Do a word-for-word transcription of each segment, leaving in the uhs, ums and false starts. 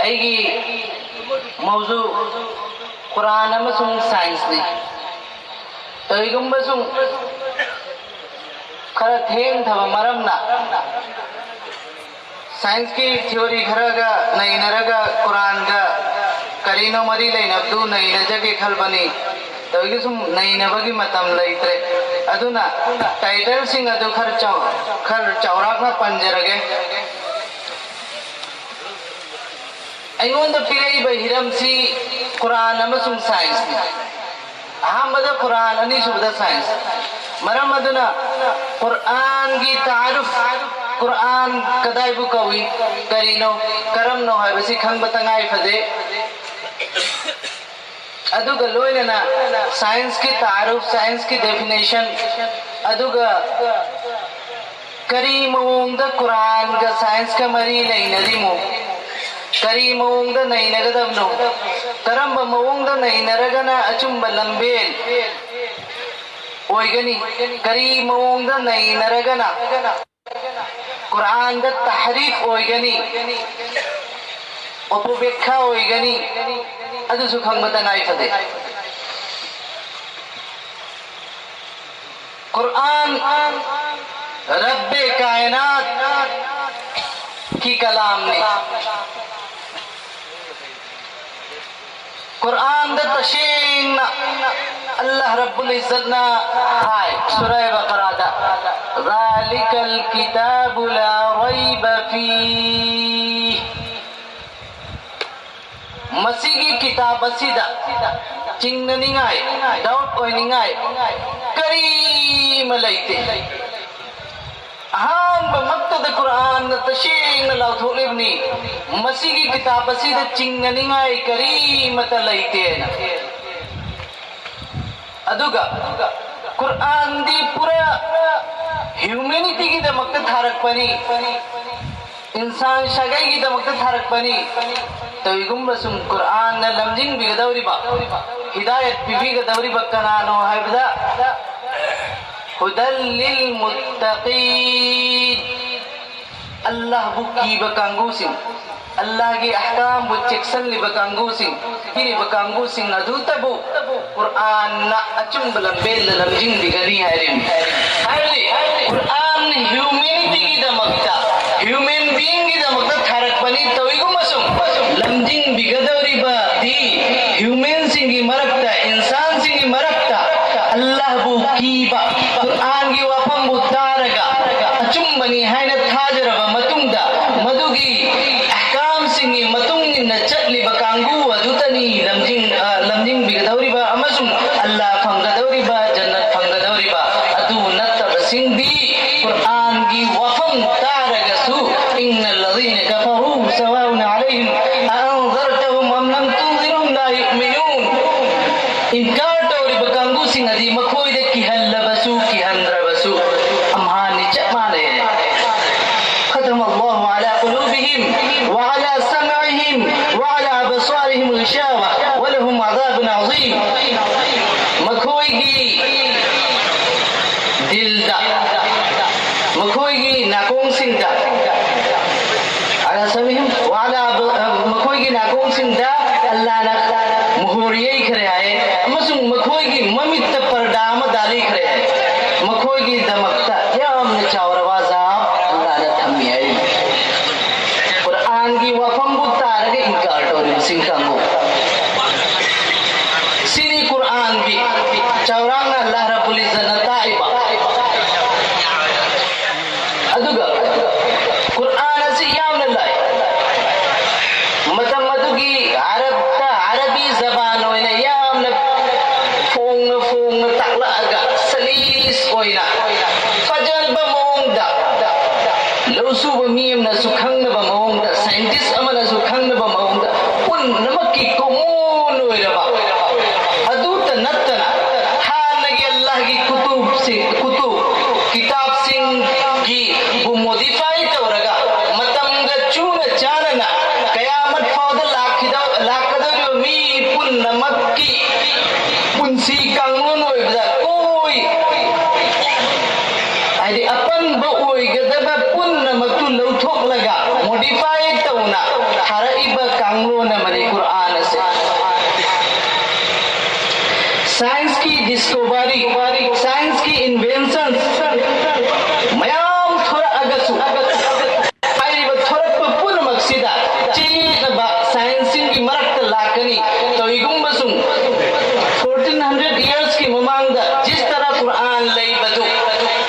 ꯑꯩꯒꯤ ꯃꯧꯖꯨ ꯀꯨꯔꯥꯟ ꯑꯃꯁꯨꯡ ꯁꯥꯏꯟꯁꯅꯤ꯫ ꯀꯔꯤꯒꯨꯝꯕ ꯁꯨꯝ ꯈꯔ ꯊꯦꯡꯊꯕ ꯃꯔꯝꯅ ꯁꯥꯏꯟꯁꯀꯤ ꯊꯤꯑꯣꯔꯤ ꯈꯔꯒ ꯅꯩꯅꯔꯒ ꯀꯨꯔꯥꯟꯒ ꯀꯔꯤꯅꯣ ꯃꯔꯤ ꯂꯩꯅꯕꯗꯨ ꯅꯩꯅꯖꯒꯦ ꯈꯜꯕꯅꯤ꯫ ꯇꯧꯔꯤꯒ ꯁꯨꯝ ꯅꯩꯅꯕꯒꯤ ꯃꯇꯝ ꯂꯩꯇ꯭ꯔꯦ꯫ ꯑꯗꯨꯅ ꯇꯥꯏꯇꯜꯁꯤꯡ ꯑꯗꯨ ꯈꯔ ꯆꯥꯎ-, ꯈꯔ ꯆꯥꯎꯔꯥꯛꯅ ꯄꯟꯖꯔꯒꯦ꯫ ꯑꯩꯉꯣꯟꯗ ꯄꯤꯔꯛꯏꯕ ꯍꯤꯔꯝꯁꯤ ꯀꯨꯔꯥꯟ ꯑꯃꯁꯨꯡ ꯁꯥꯏꯟꯁꯅꯤ꯫ ꯑꯍꯥꯟꯕꯗ ꯀꯨꯔꯥꯟ, ꯑꯅꯤꯁꯨꯕꯗ ꯁꯥꯏꯟꯁ꯫ ꯃꯔꯝ ꯑꯗꯨꯅ ꯀꯨꯔꯥꯟꯒꯤ ꯇꯥꯔꯨꯐ, ꯀꯨꯔꯥꯟ ꯀꯗꯥꯏꯕꯨ ꯀꯧꯏ, ꯀꯔꯤꯅꯣ, ꯀꯔꯝꯅꯣ ꯍꯥꯏꯕꯁꯤ ꯈꯪꯕ ꯇꯉꯥꯏ ꯐꯗꯦ꯫ ꯑꯗꯨꯒ ꯂꯣꯏꯅꯅ ꯁꯥꯏꯟꯁꯀꯤ ꯇꯥꯔꯨꯐ, ꯁꯥꯏꯟꯁꯀꯤ ꯗꯦꯐꯤꯅꯦꯁꯟ, ꯑꯗꯨꯒ ꯀꯔꯤ ꯃꯑꯣꯡꯗ ꯀꯨꯔꯥꯟꯒ ꯁꯥꯏꯟꯁꯀ ꯃꯔꯤ ꯂꯩꯅꯔꯤꯃꯣ, ꯀꯔꯤ ꯃꯑꯣꯡꯗ ꯅꯩꯅꯒꯗꯕꯅꯣ, ꯀꯔꯝꯕ ꯃꯑꯣꯡꯗ ꯅꯩꯅꯔꯒꯅ ꯑꯆꯨꯝꯕ ꯂꯝꯕꯦꯜ ꯑꯣꯏꯒꯅꯤ, ꯀꯔꯤ ꯃꯑꯣꯡꯗ ꯅꯩꯅꯔꯒꯅ ꯀꯨꯔꯥꯟꯗ ꯇꯍꯔꯤꯐ ꯑꯣꯏꯒꯅꯤ, ꯑꯣꯄꯣꯕꯦꯈꯥ ꯑꯣꯏꯒꯅꯤ, ꯑꯗꯨꯁꯨ ꯈꯪꯕ ꯇꯉꯥꯏ ꯐꯗꯦ꯫ ꯀꯨꯔꯥꯟ ꯔꯕꯦ ꯀꯥꯏꯅꯥꯠ ꯀꯤ ꯀꯂꯥꯝꯅꯤ꯫ ꯀꯨꯔꯥꯟꯗ ꯇꯁꯦꯡꯅ ꯑꯜꯂꯥꯍ ꯔꯕꯨꯜ ꯏꯖꯠꯅ ꯍꯥꯏ, ꯁꯨꯔꯥ ꯕꯀꯔꯥꯗ, "ذَلِكَ الْكِتَابُ لَا رَيْبَ فِيهِ"꯫ ꯃꯁꯤꯒꯤ ꯀꯤꯇꯥꯕ ꯑꯁꯤꯗ ꯆꯤꯡꯅꯅꯤꯡꯉꯥꯏ, ꯗꯥꯎꯠ ꯑꯣꯏꯅꯤꯡꯉꯥꯏ ꯀꯔꯤꯃ ꯂꯩꯇꯦ꯫ ꯑꯍꯥꯟꯕꯃꯛꯇꯗ ꯀꯨꯔꯥꯟꯅ ꯇꯁꯦꯡꯅ ꯂꯥꯎꯊꯣꯛꯂꯤꯕꯅꯤ, ꯃꯁꯤꯒꯤ ꯀꯤꯇꯥꯕ ꯑꯁꯤꯗ ꯆꯤꯡꯅꯅꯤꯡꯉꯥꯏ ꯀꯔꯤꯃꯇ ꯂꯩꯇꯦꯅ꯫ ꯑꯗꯨꯒ ꯀꯨꯔꯥꯟꯗꯤ ꯄꯨꯔꯥ ꯍ꯭ꯌꯨꯃꯦꯅꯤꯇꯤꯒꯤꯗꯃꯛꯇ ꯊꯥꯔꯛꯄꯅꯤ, ꯏꯟꯁꯥꯟ ꯁꯥꯒꯩꯒꯤꯗꯃꯛꯇ ꯊꯥꯔꯛꯄꯅꯤ꯫ ꯀꯔꯤꯒꯨꯝꯕ ꯁꯨꯝ ꯀꯨꯔꯥꯟꯅ ꯂꯝꯖꯤꯡꯕꯤꯒꯗꯧꯔꯤꯕ, ꯍꯤꯗꯥꯌꯠ ꯄꯤꯕꯤꯒꯗꯧꯔꯤꯕ ꯀꯅꯥꯅꯣ ꯍꯥꯏꯕꯗ, "ꯍꯨꯗꯜ ꯂꯤꯜ ꯃꯨꯠꯇꯀꯤꯟ", ꯑꯜꯂꯥꯍꯕꯨ ꯀꯤꯕ ꯀꯥꯡꯕꯨꯁꯤꯡ꯫ ꯑꯜꯂꯥꯍꯒꯤ ꯑꯍꯀꯥꯝꯕꯨ ꯆꯦꯛꯁꯤꯜꯂꯤꯕ ꯀꯥꯡꯕꯨꯁꯤꯡ, ꯄꯤꯔꯤꯕ ꯀꯥꯡꯕꯨꯁꯤꯡ ꯑꯗꯨꯇꯕꯨ ꯀꯨꯔꯑꯥꯟꯅ ꯑꯆꯨꯝꯕ ꯂꯝꯕꯦꯜꯗ ꯂꯝꯖꯤꯡꯕꯤꯒꯅꯤ ꯍꯥꯏꯔꯤꯕꯅꯤ꯫ ꯍꯥꯏꯕꯗꯤ ꯀꯨꯔꯑꯥꯟ ꯍ꯭ꯌꯨꯃꯦꯅꯤꯇꯤꯒꯤꯗꯃꯛꯇ, ꯍ꯭ꯌꯨꯃꯦꯟ ꯕꯤꯏꯪꯒꯤꯗꯃꯛꯇ ꯊꯥꯔꯛꯄꯅꯤ꯫ ꯇꯧꯏꯒꯨꯝꯕꯁꯨꯡ ꯂꯝꯖꯤꯡꯕꯤꯒꯗꯧꯔꯤꯕꯗꯤ ꯍ꯭ꯌꯨꯃꯦꯟꯁꯤꯡꯒꯤ ꯃꯔꯛꯇ, ꯏꯟꯁꯥꯟꯁꯤꯡꯒꯤ ꯃꯔꯛꯇ ꯑꯜꯂꯥꯍꯕꯨ ꯀꯤꯕ, ꯀꯨꯔꯑꯥꯟꯒꯤ ꯋꯥꯐꯝꯕꯨ ꯇꯥꯔꯒ ꯑꯆꯨꯝꯕꯅꯤ ꯍꯥꯏꯅ ꯊꯥꯖꯔꯕ ꯃꯇꯨꯡꯗ ꯃꯗꯨꯒꯤ ꯑꯍꯀꯥꯝꯁꯤꯡꯒꯤ ꯃꯇꯨꯡ ꯏꯟꯅ ꯆꯠꯂꯤꯕ ꯀꯥꯡꯕꯨ ꯑꯗꯨꯇꯅꯤ ꯂꯝꯖꯤꯡ-, ꯑ, ꯂꯝꯖꯤꯡꯕꯤꯒꯗꯧꯔꯤꯕ ꯑꯃꯁꯨꯡ ꯑꯜꯂꯥꯍ ꯐꯪꯒꯗꯧꯔꯤꯕ, ꯖꯟꯅꯠ ꯐꯪꯒꯗꯧꯔꯤꯕ꯫ ꯑꯗꯨ ꯅꯠꯇꯕꯁꯤꯡꯗꯤ ꯀꯨꯔꯑꯥꯟꯒꯤ ꯋꯥꯐꯝ ꯇꯥꯔꯒꯁꯨ, إن الذين كفروا سواء عليهم أأنذرتهم أم لم تنذرهم لا يؤمنون. ꯏꯟꯀꯥꯔ ꯇꯧꯔꯤꯕ ꯀꯥꯡꯕꯨꯁꯤꯡ ꯑꯗꯤ ꯃꯈꯣꯏꯗ ꯀꯤꯍꯜꯂꯕꯁꯨ, ꯀꯤꯍꯟꯗ꯭ꯔꯕꯁꯨ ꯑꯝꯍꯥꯅꯤ, ꯆꯞ ꯃꯥꯟꯅꯩ꯫ ختم الله على قلوبهم وعلى سمعهم وعلى أبصارهم غشاوة ولهم عذاب عظيم. ꯃꯈꯣꯏꯒꯤ ꯗꯤꯜꯗ, ꯃꯈꯣꯏꯒꯤ ꯅꯥꯀꯣꯡꯁꯤꯡꯗ, على سمعهم وعلى أب-, ꯃꯈꯣꯏꯒꯤ ꯅꯥꯀꯣꯡꯁꯤꯡꯗ ꯑꯜꯂꯥꯍꯅ ꯃꯨꯍꯨꯔ ꯌꯩꯈ꯭ꯔꯦ ꯍꯥꯏ, ꯑꯃꯁꯨꯡ ꯃꯈꯣꯏꯒꯤ ꯃꯃꯤꯠꯇ ꯄꯔꯗꯥ ꯑꯃ ꯗꯥꯜꯂꯤꯈ꯭ꯔꯦ ꯍꯥꯏ꯫ ꯃꯈꯣꯏꯒꯤꯗꯃꯛꯇ ꯌꯥꯝꯅ ꯆꯥꯎꯔꯕ ꯑꯖꯥꯕ ꯑꯜꯂꯥꯍꯅ ꯊꯝꯃꯤ ꯍꯥꯏꯔꯤꯕꯅꯤ꯫ ꯀꯨꯔꯑꯥꯟꯒꯤ ꯋꯥꯐꯝꯕꯨ ꯇꯥꯔꯒ ꯏꯟꯀꯥꯔ ꯇꯧꯔꯤꯕꯁꯤꯡ ꯀꯥꯡꯕꯨ꯫ ꯁꯤꯅꯤ ꯀꯨꯔꯑꯥꯟꯒꯤ ꯆꯥꯎꯔꯥꯛꯅ ꯑꯜꯂꯥꯍ ꯔꯕꯨꯜ ꯏꯖ꯭ꯖꯠꯅ ꯇꯥꯛꯏꯕ꯫ ꯑꯗꯨꯒ ꯀꯨꯔꯑꯥꯟ ꯑꯁꯤ ꯌꯥꯝꯅ ꯂꯥꯏ꯫ ꯃꯇꯝ ꯑꯗꯨꯒꯤ ꯑꯔꯕꯇ, ꯑꯔꯕꯤ ꯖꯕꯥꯟ ꯑꯣꯏꯅ ꯌꯥꯝꯅ ꯐꯣꯡꯅ ꯐꯣꯡꯅ ꯇꯥꯛꯂꯛꯑꯒ, ꯁꯂꯤꯁ ꯑꯣꯏꯅ, ꯐꯖꯕ ꯃꯑꯣꯡꯗ, ꯂꯧ ꯁꯨꯕ ꯃꯤ ꯑꯃꯅꯁꯨ ꯈꯪꯅꯕ ꯃꯑꯣꯡꯗ, ꯁꯥꯏꯟꯇꯤꯁ ꯑꯃꯅꯁꯨ ꯈꯪꯅꯕ ꯃꯑꯣꯡꯗ, ꯄꯨꯝꯅꯃꯛꯀꯤ ꯀꯣꯃꯣꯟ ꯑꯣꯏꯔꯕ, ꯑꯗꯨꯇ ꯅꯠꯇꯅ ꯂꯧꯊꯣꯛꯂꯒ modify ꯇꯧꯅ ꯊꯥꯔꯛꯏꯕ ꯀꯥꯡꯂꯣꯟ ꯑꯃꯅꯤ ꯀꯨꯔꯥꯟ ꯑꯁꯦ꯫ Science ꯀꯤ discovery, science ꯀꯤ inventions ꯃꯌꯥꯝ ꯊꯣꯔꯛꯑꯒꯁꯨ, ꯍꯥꯏꯔꯤꯕ ꯊꯣꯔꯛꯄ ꯄꯨꯝꯅꯃꯛꯁꯤꯗ ꯆꯌꯦꯠꯅꯕ science ꯁꯤꯡꯒꯤ ꯃꯔꯛꯇ ꯂꯥꯛꯀꯅꯤ꯫ ꯀꯔꯤꯒꯨꯝꯕ ꯁꯨꯝ fourteen hundred years ꯀꯤ ꯃꯃꯥꯡꯗ ꯖꯤꯁ ꯇꯔꯥ ꯀꯨꯔꯥꯟ ꯂꯩꯕꯗꯨ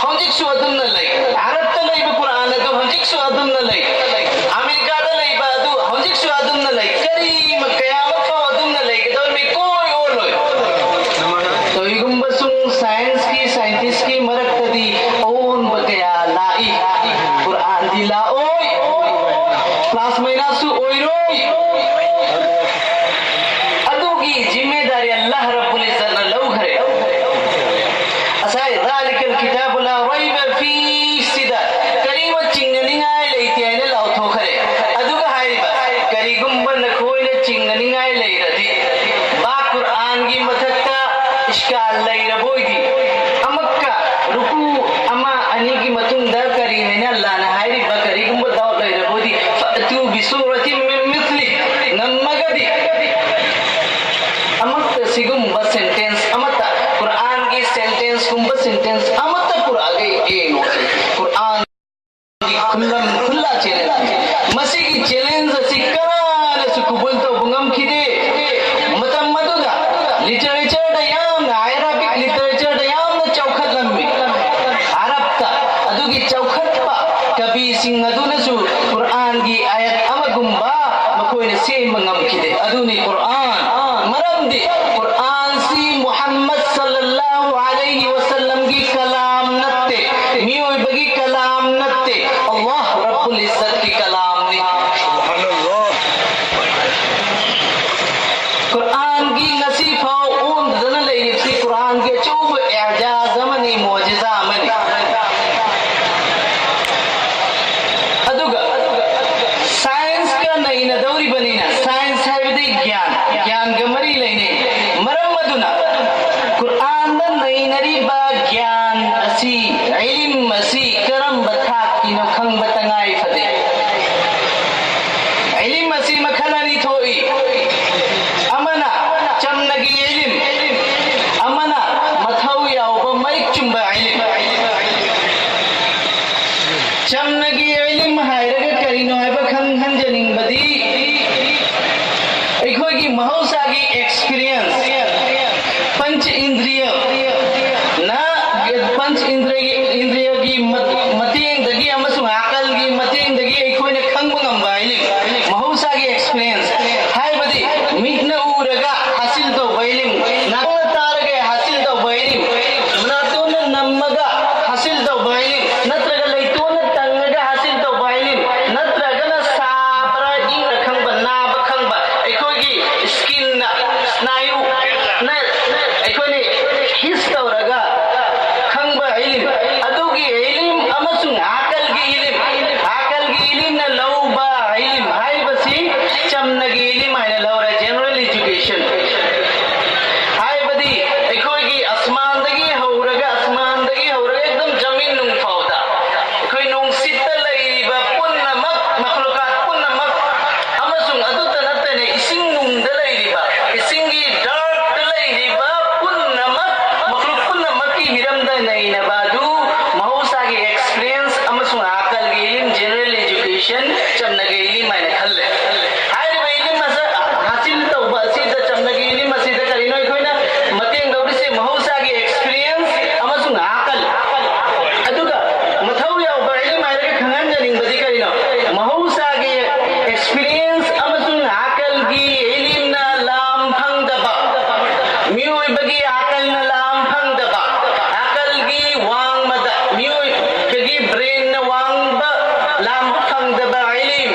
ꯍꯧꯖꯤꯛꯁꯨ ꯑꯗꯨꯝꯅ ꯂꯩ꯫ ꯑꯔꯕꯇ ꯂꯩꯕ ꯀꯨꯔꯥꯟ ꯑꯗꯨ ꯍꯧꯖꯤꯛꯁꯨ ꯑꯗꯨꯝꯅ ꯂꯩ꯫ ꯑꯃꯦꯔꯤꯀꯥꯗ ꯂꯩꯕ ꯑꯗꯨ ꯍꯧꯖꯤꯛꯁꯨ ꯑꯗꯨꯝꯅ ꯂꯩ꯫ ꯀꯔꯤ ꯀꯌꯥꯃꯨꯛ ꯐꯥꯎ ꯑꯗꯨꯝꯅ ꯂꯩꯒꯗꯧꯔꯤ? ꯀꯣꯏ ꯑꯣꯜꯂꯣꯏ꯫ ꯀꯔꯤꯒꯨꯝꯕ ꯁꯨꯝ science ꯀꯤ, scientist ꯀꯤ ꯃꯔꯛꯇꯗꯤ ꯑꯑꯣꯟꯕ ꯀꯌꯥ ꯂꯥꯛꯏ꯫ ꯀꯨꯔꯥꯟꯗꯤ ꯂꯥꯛꯑꯣꯏ꯫ Plus minus ꯁꯨ ꯑꯣꯏꯔꯣꯏ꯫ ꯑꯗꯨꯒꯤ ꯖꯤꯝꯃꯦꯗꯥꯔꯤ ꯑꯜꯂꯥꯍ ꯔꯕꯨꯜ ꯏꯖꯠꯅ ꯂꯧꯈ꯭ꯔꯦ꯫ ꯉꯁꯥꯏ "ذلك الكتاب لا ريب فيه" ꯁꯤꯗ ꯀꯔꯤꯃꯠ ꯆꯤꯡꯅꯅꯤꯡꯉꯥꯏ ꯂꯩꯇꯦ ꯍꯥꯏꯅ ꯂꯥꯎꯊꯣꯛꯈ꯭ꯔꯦ꯫ ꯑꯗꯨꯒ ꯍꯥꯏꯔꯤꯕ, "ꯀꯔꯤꯒꯨꯝꯕ ꯅꯈꯣꯏꯅ ꯆꯤꯡꯅꯅꯤꯡꯉꯥꯏ ꯂꯩꯔꯗꯤ, ꯃꯥ ꯀꯨꯔꯥꯟꯒꯤ ꯃꯊꯛꯇ ꯏꯁꯀꯥꯜ ꯂꯩꯔꯕꯣꯏꯗꯤ, ꯑꯃꯛꯀ ꯔꯨꯀꯨ ꯑꯃ ꯑꯅꯤꯒꯤ ꯃꯇꯨꯡꯗ ꯀꯔꯤ ꯍꯥꯏꯅ ꯑꯜꯂꯥꯍꯅ ꯍꯥꯏꯔꯤꯕ, ꯀꯔꯤꯒꯨꯝꯕ doubt ꯂꯩꯔꯕꯣꯏꯗꯤ, فأتوا بسورة من مثله, ꯉꯝꯃꯒꯗꯤ ꯑꯃꯠꯇ ꯁꯤꯒꯨꯝꯕ sentence ꯑꯃꯠꯇ, ꯀꯨꯔꯥꯟꯒꯤ sentence ꯀꯨꯝꯕ sentence ꯑꯃꯠꯇ ꯄꯨꯔꯛꯑꯒ ꯌꯦꯡꯉꯣ꯫ ꯀꯨꯔꯥꯟꯒꯤ ꯈꯨꯜꯂꯝ, ꯈꯨꯜꯂꯥ challenge꯫ ꯃꯁꯤꯒꯤ challenge ꯑꯁꯤ ꯀꯅꯥꯅꯁꯨ ꯀꯨꯕꯨꯜ ꯇꯧꯕ ꯉꯝꯈꯤꯗꯦ꯫ ꯃꯇꯝ ꯑꯗꯨꯗ literature ꯗ ꯌꯥꯝꯅ, Arabic literature ꯗ ꯌꯥꯝꯅ ꯆꯥꯎꯈꯠꯂꯝꯃꯤ꯫ ꯑꯔꯕꯇ ꯑꯗꯨꯒꯤ ꯆꯥꯎꯈꯠꯄ ꯀꯕꯤꯁꯤꯡ ꯑꯗꯨꯅꯁꯨ ꯀꯨꯔꯥꯟꯒꯤ ꯑꯥꯌꯠ ꯑꯃꯒꯨꯝꯕ ꯃꯈꯣꯏꯅ ꯁꯦꯝꯕ ꯉꯝꯈꯤꯗꯦ꯫ ꯑꯗꯨꯅꯤ ꯀꯨꯔꯥꯟ꯫ ꯃꯔꯝꯗꯤ ꯀꯨꯔꯥꯟꯁꯤ ꯃꯨꯍꯝꯃꯗ ꯁꯜꯂꯜꯂꯥꯍꯨ ꯑꯂꯩꯍꯤ ꯋꯁꯜꯂꯝꯒꯤ ꯀꯂꯥꯝ ꯅꯠꯇꯦ, ꯃꯤꯑꯣꯏꯕꯒꯤ ꯀꯂꯥꯝ ꯅꯠꯇꯦ, ꯑꯜꯂꯥꯍ ꯔꯕꯨꯜ ꯏꯖꯠꯀꯤ ꯀꯂꯥꯝꯅꯤ꯫ ꯀꯨꯔꯥꯟꯒꯤ ꯉꯁꯤ ꯐꯥꯎ ꯑꯣꯟꯗꯗꯅ ꯂꯩꯔꯤꯕꯁꯤ ꯀꯨꯔꯥꯟꯒꯤ ꯑꯆꯧꯕ ꯑꯦꯖꯥꯖ ꯑꯃꯅꯤ, ꯃꯣꯖꯤꯖꯥ ꯑꯃꯅꯤ꯫ ꯑꯗꯨꯒ science ꯀ ꯅꯩꯅꯗꯧꯔꯤꯕꯅꯤꯅ, science ꯍꯥꯏꯕꯗꯤ ꯒ꯭ꯌꯥꯟ, ꯒ꯭ꯌꯥꯟꯒ ꯃꯔꯤ ꯂꯩꯅꯩ꯫ ꯃꯔꯝ ꯑꯗꯨꯅ ꯀꯨꯔꯥꯟꯗ ꯅꯩꯅꯔꯤꯕ ꯒ꯭ꯌꯥꯟ ꯑꯁꯤ, ꯏꯂꯤꯝ ꯑꯁꯤ ꯀꯔꯝꯕ ꯊꯥꯛꯀꯤꯅꯣ ꯈꯪꯕ ꯇꯉꯥꯏ ꯍꯥꯏꯔꯤꯕ ꯏꯂꯤꯝ ꯑꯁꯤ ꯍꯥꯁꯤꯜ ꯇꯧꯕ ꯑꯁꯤꯗ ꯆꯝꯅꯒꯤ ꯏꯂꯤꯝ ꯑꯁꯤꯗ ꯀꯔꯤꯅꯣ ꯑꯩꯈꯣꯏꯅ ꯃꯇꯦꯡ ꯂꯧꯔꯤꯁꯦ? ꯃꯍꯧꯁꯥꯒꯤ ꯑꯦꯛꯁꯄꯤꯔꯤꯌꯦꯟꯁ ꯑꯃꯁꯨꯡ ꯑꯀꯜ꯫ ꯑꯗꯨꯒ ꯃꯊꯧ ꯌꯥꯎꯕ ꯏꯂꯤꯝ ꯍꯥꯏꯔꯒ ꯈꯪꯍꯟꯖꯅꯤꯡꯕꯗꯤ ꯀꯔꯤꯅꯣ? ꯃꯍꯧꯁꯥꯒꯤ ꯑꯦꯛꯁꯄꯤꯔꯤꯌꯦꯟꯁ ꯑꯃꯁꯨꯡ ꯑꯀꯜꯒꯤ ꯏꯂꯤꯝꯅ ꯂꯥꯝ ꯐꯪꯗꯕ ꯃꯤꯑꯣꯏꯕꯒꯤ ꯑꯀꯜꯅ ꯂꯥꯝ ꯐꯪꯗꯕ, ꯑꯀꯜꯒꯤ ꯋꯥꯡꯃꯗ ꯃꯤꯑꯣꯏꯕꯒꯤ ꯕ꯭ꯔꯦꯟꯅ ꯋꯥꯡꯕ ꯂꯥꯝ ꯐꯪꯗꯕ ꯏꯂꯤꯝ꯫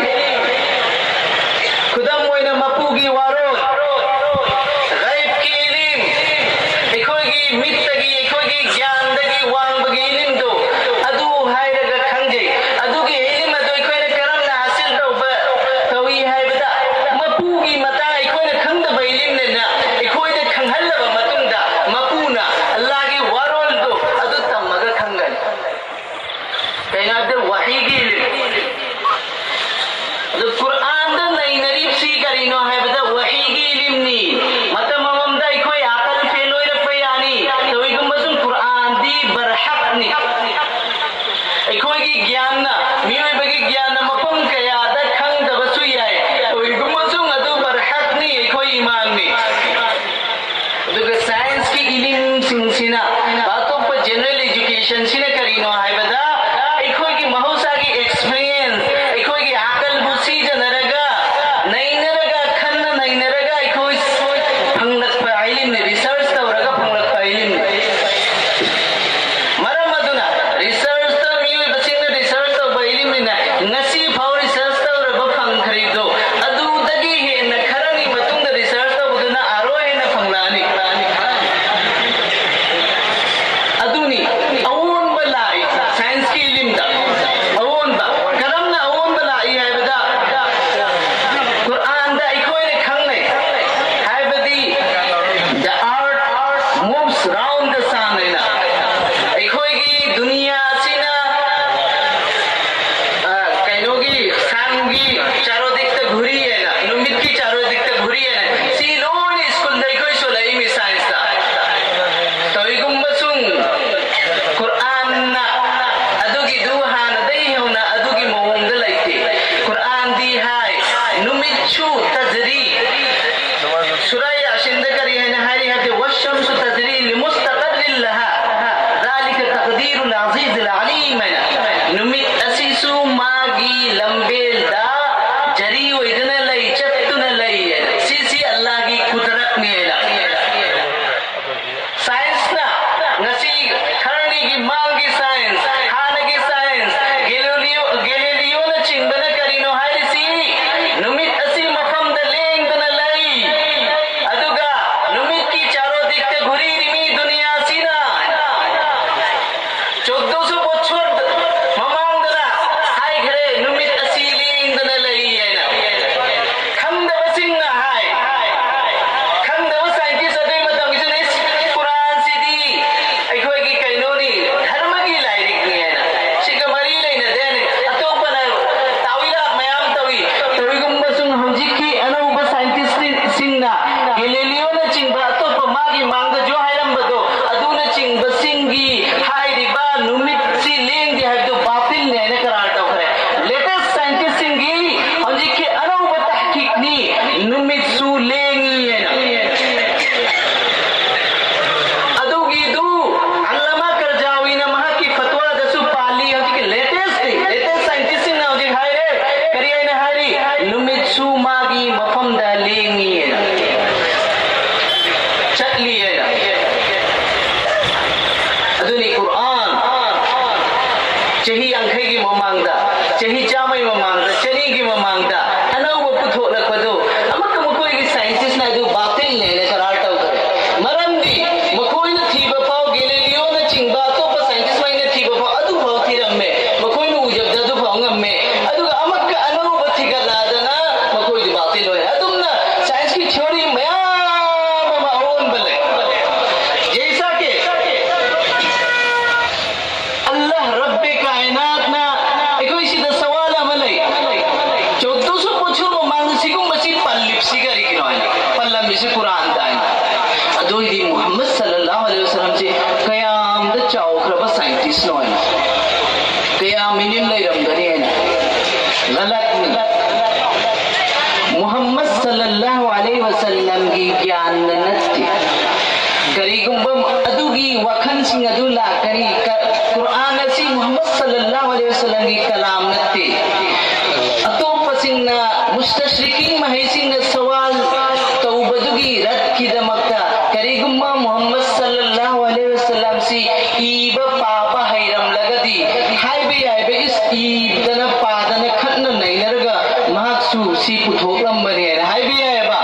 ꯅꯨꯃꯤꯠꯁꯨ ꯇꯥꯖꯔꯤ꯫ ꯁꯨꯔꯥ ꯌꯥꯁꯤꯟꯗ ꯀꯔꯤ ꯍꯥꯏꯅ ꯍꯥꯏꯔꯤ ꯍꯥꯏꯕꯗꯤ, "ꯋꯥꯁꯝꯁꯨ ꯇꯥꯖꯔꯤ ꯂꯤꯃꯨꯁꯇꯥꯀꯔꯔꯤꯜ ꯂꯍꯥ, ꯖꯥꯂꯤꯀ ꯇꯛꯗꯤꯔꯨꯜ ꯑꯖꯤꯖꯤꯜ ꯑꯂꯤꯝ" ꯍꯥꯏꯅ, ꯅꯨꯃꯤꯠ ꯑꯁꯤꯁꯨ ꯃꯥꯒꯤ ꯂꯝꯕꯦꯜꯗ ꯖꯔꯤ ꯑꯣꯏꯗꯨꯅ ꯂꯩ, ꯆꯠꯇꯨꯅ ꯂꯩ ꯍꯥꯏꯅ꯫ ꯁꯤꯁꯤ ꯑꯜꯂꯥꯍꯒꯤ ꯀꯨꯗꯔꯠꯅꯤ ꯍꯥꯏꯅ꯫ ꯁꯥꯏꯟꯁꯅ ꯉꯁꯤ ꯈꯔꯅꯤꯒꯤ ꯃꯥꯡꯒꯤ ꯁꯥꯏꯟꯁ, ꯍꯥꯟꯅꯒꯤ ꯁꯥꯏꯟꯁ, ꯒꯦꯂꯤꯂꯤꯌꯣ, ꯒꯦꯂꯤꯂꯤꯌꯣꯅꯆꯤꯡꯕꯅ ꯀꯔꯤꯅꯣ ꯍꯥꯏꯔꯤꯁꯤ? ꯅꯨꯃꯤꯠ ꯑꯁꯤ ꯃꯐꯝꯗ ꯂꯦꯡꯗꯅ ꯂꯩ꯫ ꯑꯗꯨꯒ ꯅꯨꯃꯤꯠꯀꯤ ꯆꯥꯔꯣꯗꯤꯛꯇ ꯘꯨꯔꯤꯔꯤꯃꯤ ꯗꯨꯅꯤꯌꯥꯁꯤꯅ꯫ ꯆꯣꯗꯣꯁꯨ ꯕꯣꯠꯁꯣꯔ ꯃꯃꯥꯡꯗꯅ ꯍꯥꯏꯈ꯭ꯔꯦ, ꯅꯨꯃꯤꯠ ꯑꯁꯤ ꯂꯦꯡꯗꯅ ꯂꯩ ꯍꯥꯏꯅ꯫ ꯈꯪꯗꯕꯁꯤꯡꯅ ꯍꯥꯏ, ꯈꯪꯗꯕ ꯁꯥꯏꯟꯇꯤꯁ ꯑꯗꯨꯒꯤ ꯃꯇꯝꯒꯤꯁꯨꯅꯦ, "ꯀꯨꯔꯥꯟꯁꯤꯗꯤ ꯑꯩꯈꯣꯏꯒꯤ ꯀꯩꯅꯣꯅꯤ, ꯙꯔꯃꯒꯤ ꯂꯥꯏꯔꯤꯛꯅꯤ" ꯍꯥꯏꯅ꯫ ꯁꯤꯒ ꯃꯔꯤ ꯂꯩꯅꯗꯦ ꯍꯥꯏꯅ꯫ ꯑꯇꯣꯞꯄꯅ ꯇꯥꯋꯤꯂꯥꯠ ꯃꯌꯥꯝ ꯇꯧꯏ꯫ ꯇꯧꯏꯒꯨꯝꯕꯁꯨꯡ ꯍꯧꯖꯤꯛꯀꯤ ꯑꯅꯧꯕ ꯁꯥꯏꯟꯇꯤꯁꯁꯤꯡꯅ, ꯒꯦꯂꯤꯂꯤꯌꯣꯅꯆꯤꯡꯕ ꯑꯇꯣꯞꯄ ꯃꯥꯒꯤ ꯃꯥꯡꯗꯁꯨ ꯍꯥꯏꯔꯝꯕꯗꯣ, ꯑꯗꯨꯅꯆꯤꯡꯕꯁꯤꯡꯒꯤ ꯍꯥꯏꯔꯤꯕ ꯅꯨꯃꯤꯠꯁꯤ ꯂꯦꯡꯗꯦ ꯍꯥꯏꯕꯗꯨ ꯕꯥꯇꯤꯜꯅꯤ ꯍꯥꯏꯅ ꯀꯔꯥꯔ ꯇꯧꯈ꯭ꯔꯦ꯫ ꯂꯦꯇꯦꯁ ꯁꯥꯏꯟꯇꯤꯁꯁꯤꯡꯒꯤ ꯍꯧꯖꯤꯛꯀꯤ ꯑꯅꯧꯕ ꯇꯍꯀꯤꯛꯅꯤ, ꯅꯨꯃꯤꯠꯁꯨ ꯂꯦꯡꯉꯤ ꯍꯥꯏꯅ꯫ ꯑꯗꯨꯒꯤꯗꯨ ꯑꯜꯂꯥꯃꯥ ꯀꯔꯖꯥꯋꯤꯅ ꯃꯍꯥꯛꯀꯤ ꯐꯠꯋꯥꯗꯁꯨ ꯄꯥꯜꯂꯤ꯫ ꯍꯧꯖꯤꯛꯀꯤ ꯂꯦꯇꯦꯁ, ꯂꯦꯇꯦꯁ ꯁꯥꯏꯟꯇꯤꯁꯁꯤꯡꯅ ꯍꯧꯖꯤꯛ ꯍꯥꯏꯔꯦ, ꯀꯔꯤ ꯍꯥꯏꯅ ꯍꯥꯏꯔꯤ? ꯅꯨꯃꯤꯠꯁꯨ ꯃꯥꯒꯤ ꯃꯐꯝꯗ ꯂꯦꯡꯉꯤ ꯍꯥꯏꯅ, ꯆꯠꯂꯤ ꯍꯥꯏꯅ꯫ ꯑꯗꯨꯅꯤ ꯀꯨꯔꯥꯟ ꯆꯍꯤ ꯌꯥꯡꯈꯩꯒꯤ ꯃꯃꯥꯡꯗ, ꯆꯍꯤ ꯆꯥꯝꯃꯒꯤ ꯃꯃꯥꯡꯗ, ꯆꯅꯤꯒꯤ ꯃꯃꯥꯡꯗ ꯑꯅꯧꯕ ꯄꯨꯊꯣꯛꯂꯛꯄꯗꯨ ꯑꯃꯠꯇ ꯃꯈꯣꯏꯒꯤ ꯁꯥꯏꯟꯇꯤꯁꯅ ꯑꯗꯨ ꯕꯥꯇꯤꯜꯅꯦꯅ ꯀꯔꯥꯔ ꯇꯧꯈ꯭ꯔꯦ꯫ ꯃꯔꯝꯗꯤ ꯃꯈꯣꯏꯅ ꯊꯤꯕ ꯐꯥꯎ, ꯒꯦꯂꯤꯂꯤꯌꯣꯅꯆꯤꯡꯕ ꯑꯇꯣꯞꯄ ꯁꯥꯏꯟꯇꯤꯁ ꯃꯩꯅ ꯊꯤꯕ ꯐꯥꯎ ꯑꯗꯨ ꯐꯥꯎ ꯊꯤꯔꯝꯃꯦ, ꯃꯈꯣꯏꯅ ꯎꯖꯕꯗ ꯑꯗꯨ ꯐꯥꯎ ꯉꯝꯃꯦ꯫ ꯑꯗꯨꯒ ꯑꯃꯛꯀ ꯑꯅꯧꯕ ꯊꯤꯒꯠꯂꯛꯑꯗꯅ ꯃꯈꯣꯏꯗꯤ ꯕꯥꯇꯤꯜ ꯑꯣꯏꯔꯦ꯫ ꯑꯗꯨꯝꯅ ꯁꯥꯏꯟꯁꯀꯤ ꯊꯤꯑꯣꯔꯤ ꯃꯌꯥꯝ ꯑꯃ ꯑꯑꯣꯟꯕ ꯂꯩ꯫ ꯖꯩꯁꯥ ꯀꯦ ꯑꯜꯂꯥꯍ ꯔꯕ꯭ꯕꯦ ꯀꯥꯏꯅꯥꯠꯅ ꯑꯩꯈꯣꯏ ꯁꯤꯗ ꯁꯋꯥꯜ ꯑꯃ ꯂꯩ꯫ ꯁꯤꯡ ꯑꯗꯨ ꯂꯥꯛꯀꯅꯤ꯫ ꯀ-, ꯀꯨꯔꯥꯟ ꯑꯁꯤ ꯃꯨꯍꯝꯃꯗ ꯁꯜꯂꯜꯂꯥꯍꯨ ꯑꯂꯩꯍꯤ ꯋꯁꯜꯂꯝꯒꯤ ꯀꯂꯥꯝ ꯅꯠꯇꯦ꯫ ꯑꯇꯣꯞꯄꯁꯤꯡꯅ, ꯃꯨꯁꯇꯁ꯭ꯔꯤꯀꯤꯟ ꯃꯍꯩꯁꯤꯡꯅ ꯁꯋꯥꯜ ꯇꯧꯕꯗꯨꯒꯤ ꯔꯠꯀꯤꯗꯃꯛꯇ, ꯀꯔꯤꯒꯨꯝꯕ ꯃꯨꯍꯝꯃꯗ ꯁꯜꯂꯜꯂꯥꯍꯨ ꯑꯂꯩꯍꯤ ꯋꯁꯜꯂꯝꯁꯤ ꯏꯕ ꯄꯥꯕ ꯍꯩꯔꯝꯂꯒꯗꯤ, ꯍꯥꯏꯕ ꯌꯥꯏꯕ, ꯏꯁ, ꯏꯗꯅ ꯄꯥꯗꯅ ꯈꯠꯅ ꯅꯩꯅꯔꯒ ꯃꯍꯥꯛꯁꯨ ꯁꯤ ꯄꯨꯊꯣꯛꯂꯝꯕꯅꯦ ꯍꯥꯏꯅ ꯍꯥꯏꯕ ꯌꯥꯏꯑꯕ꯫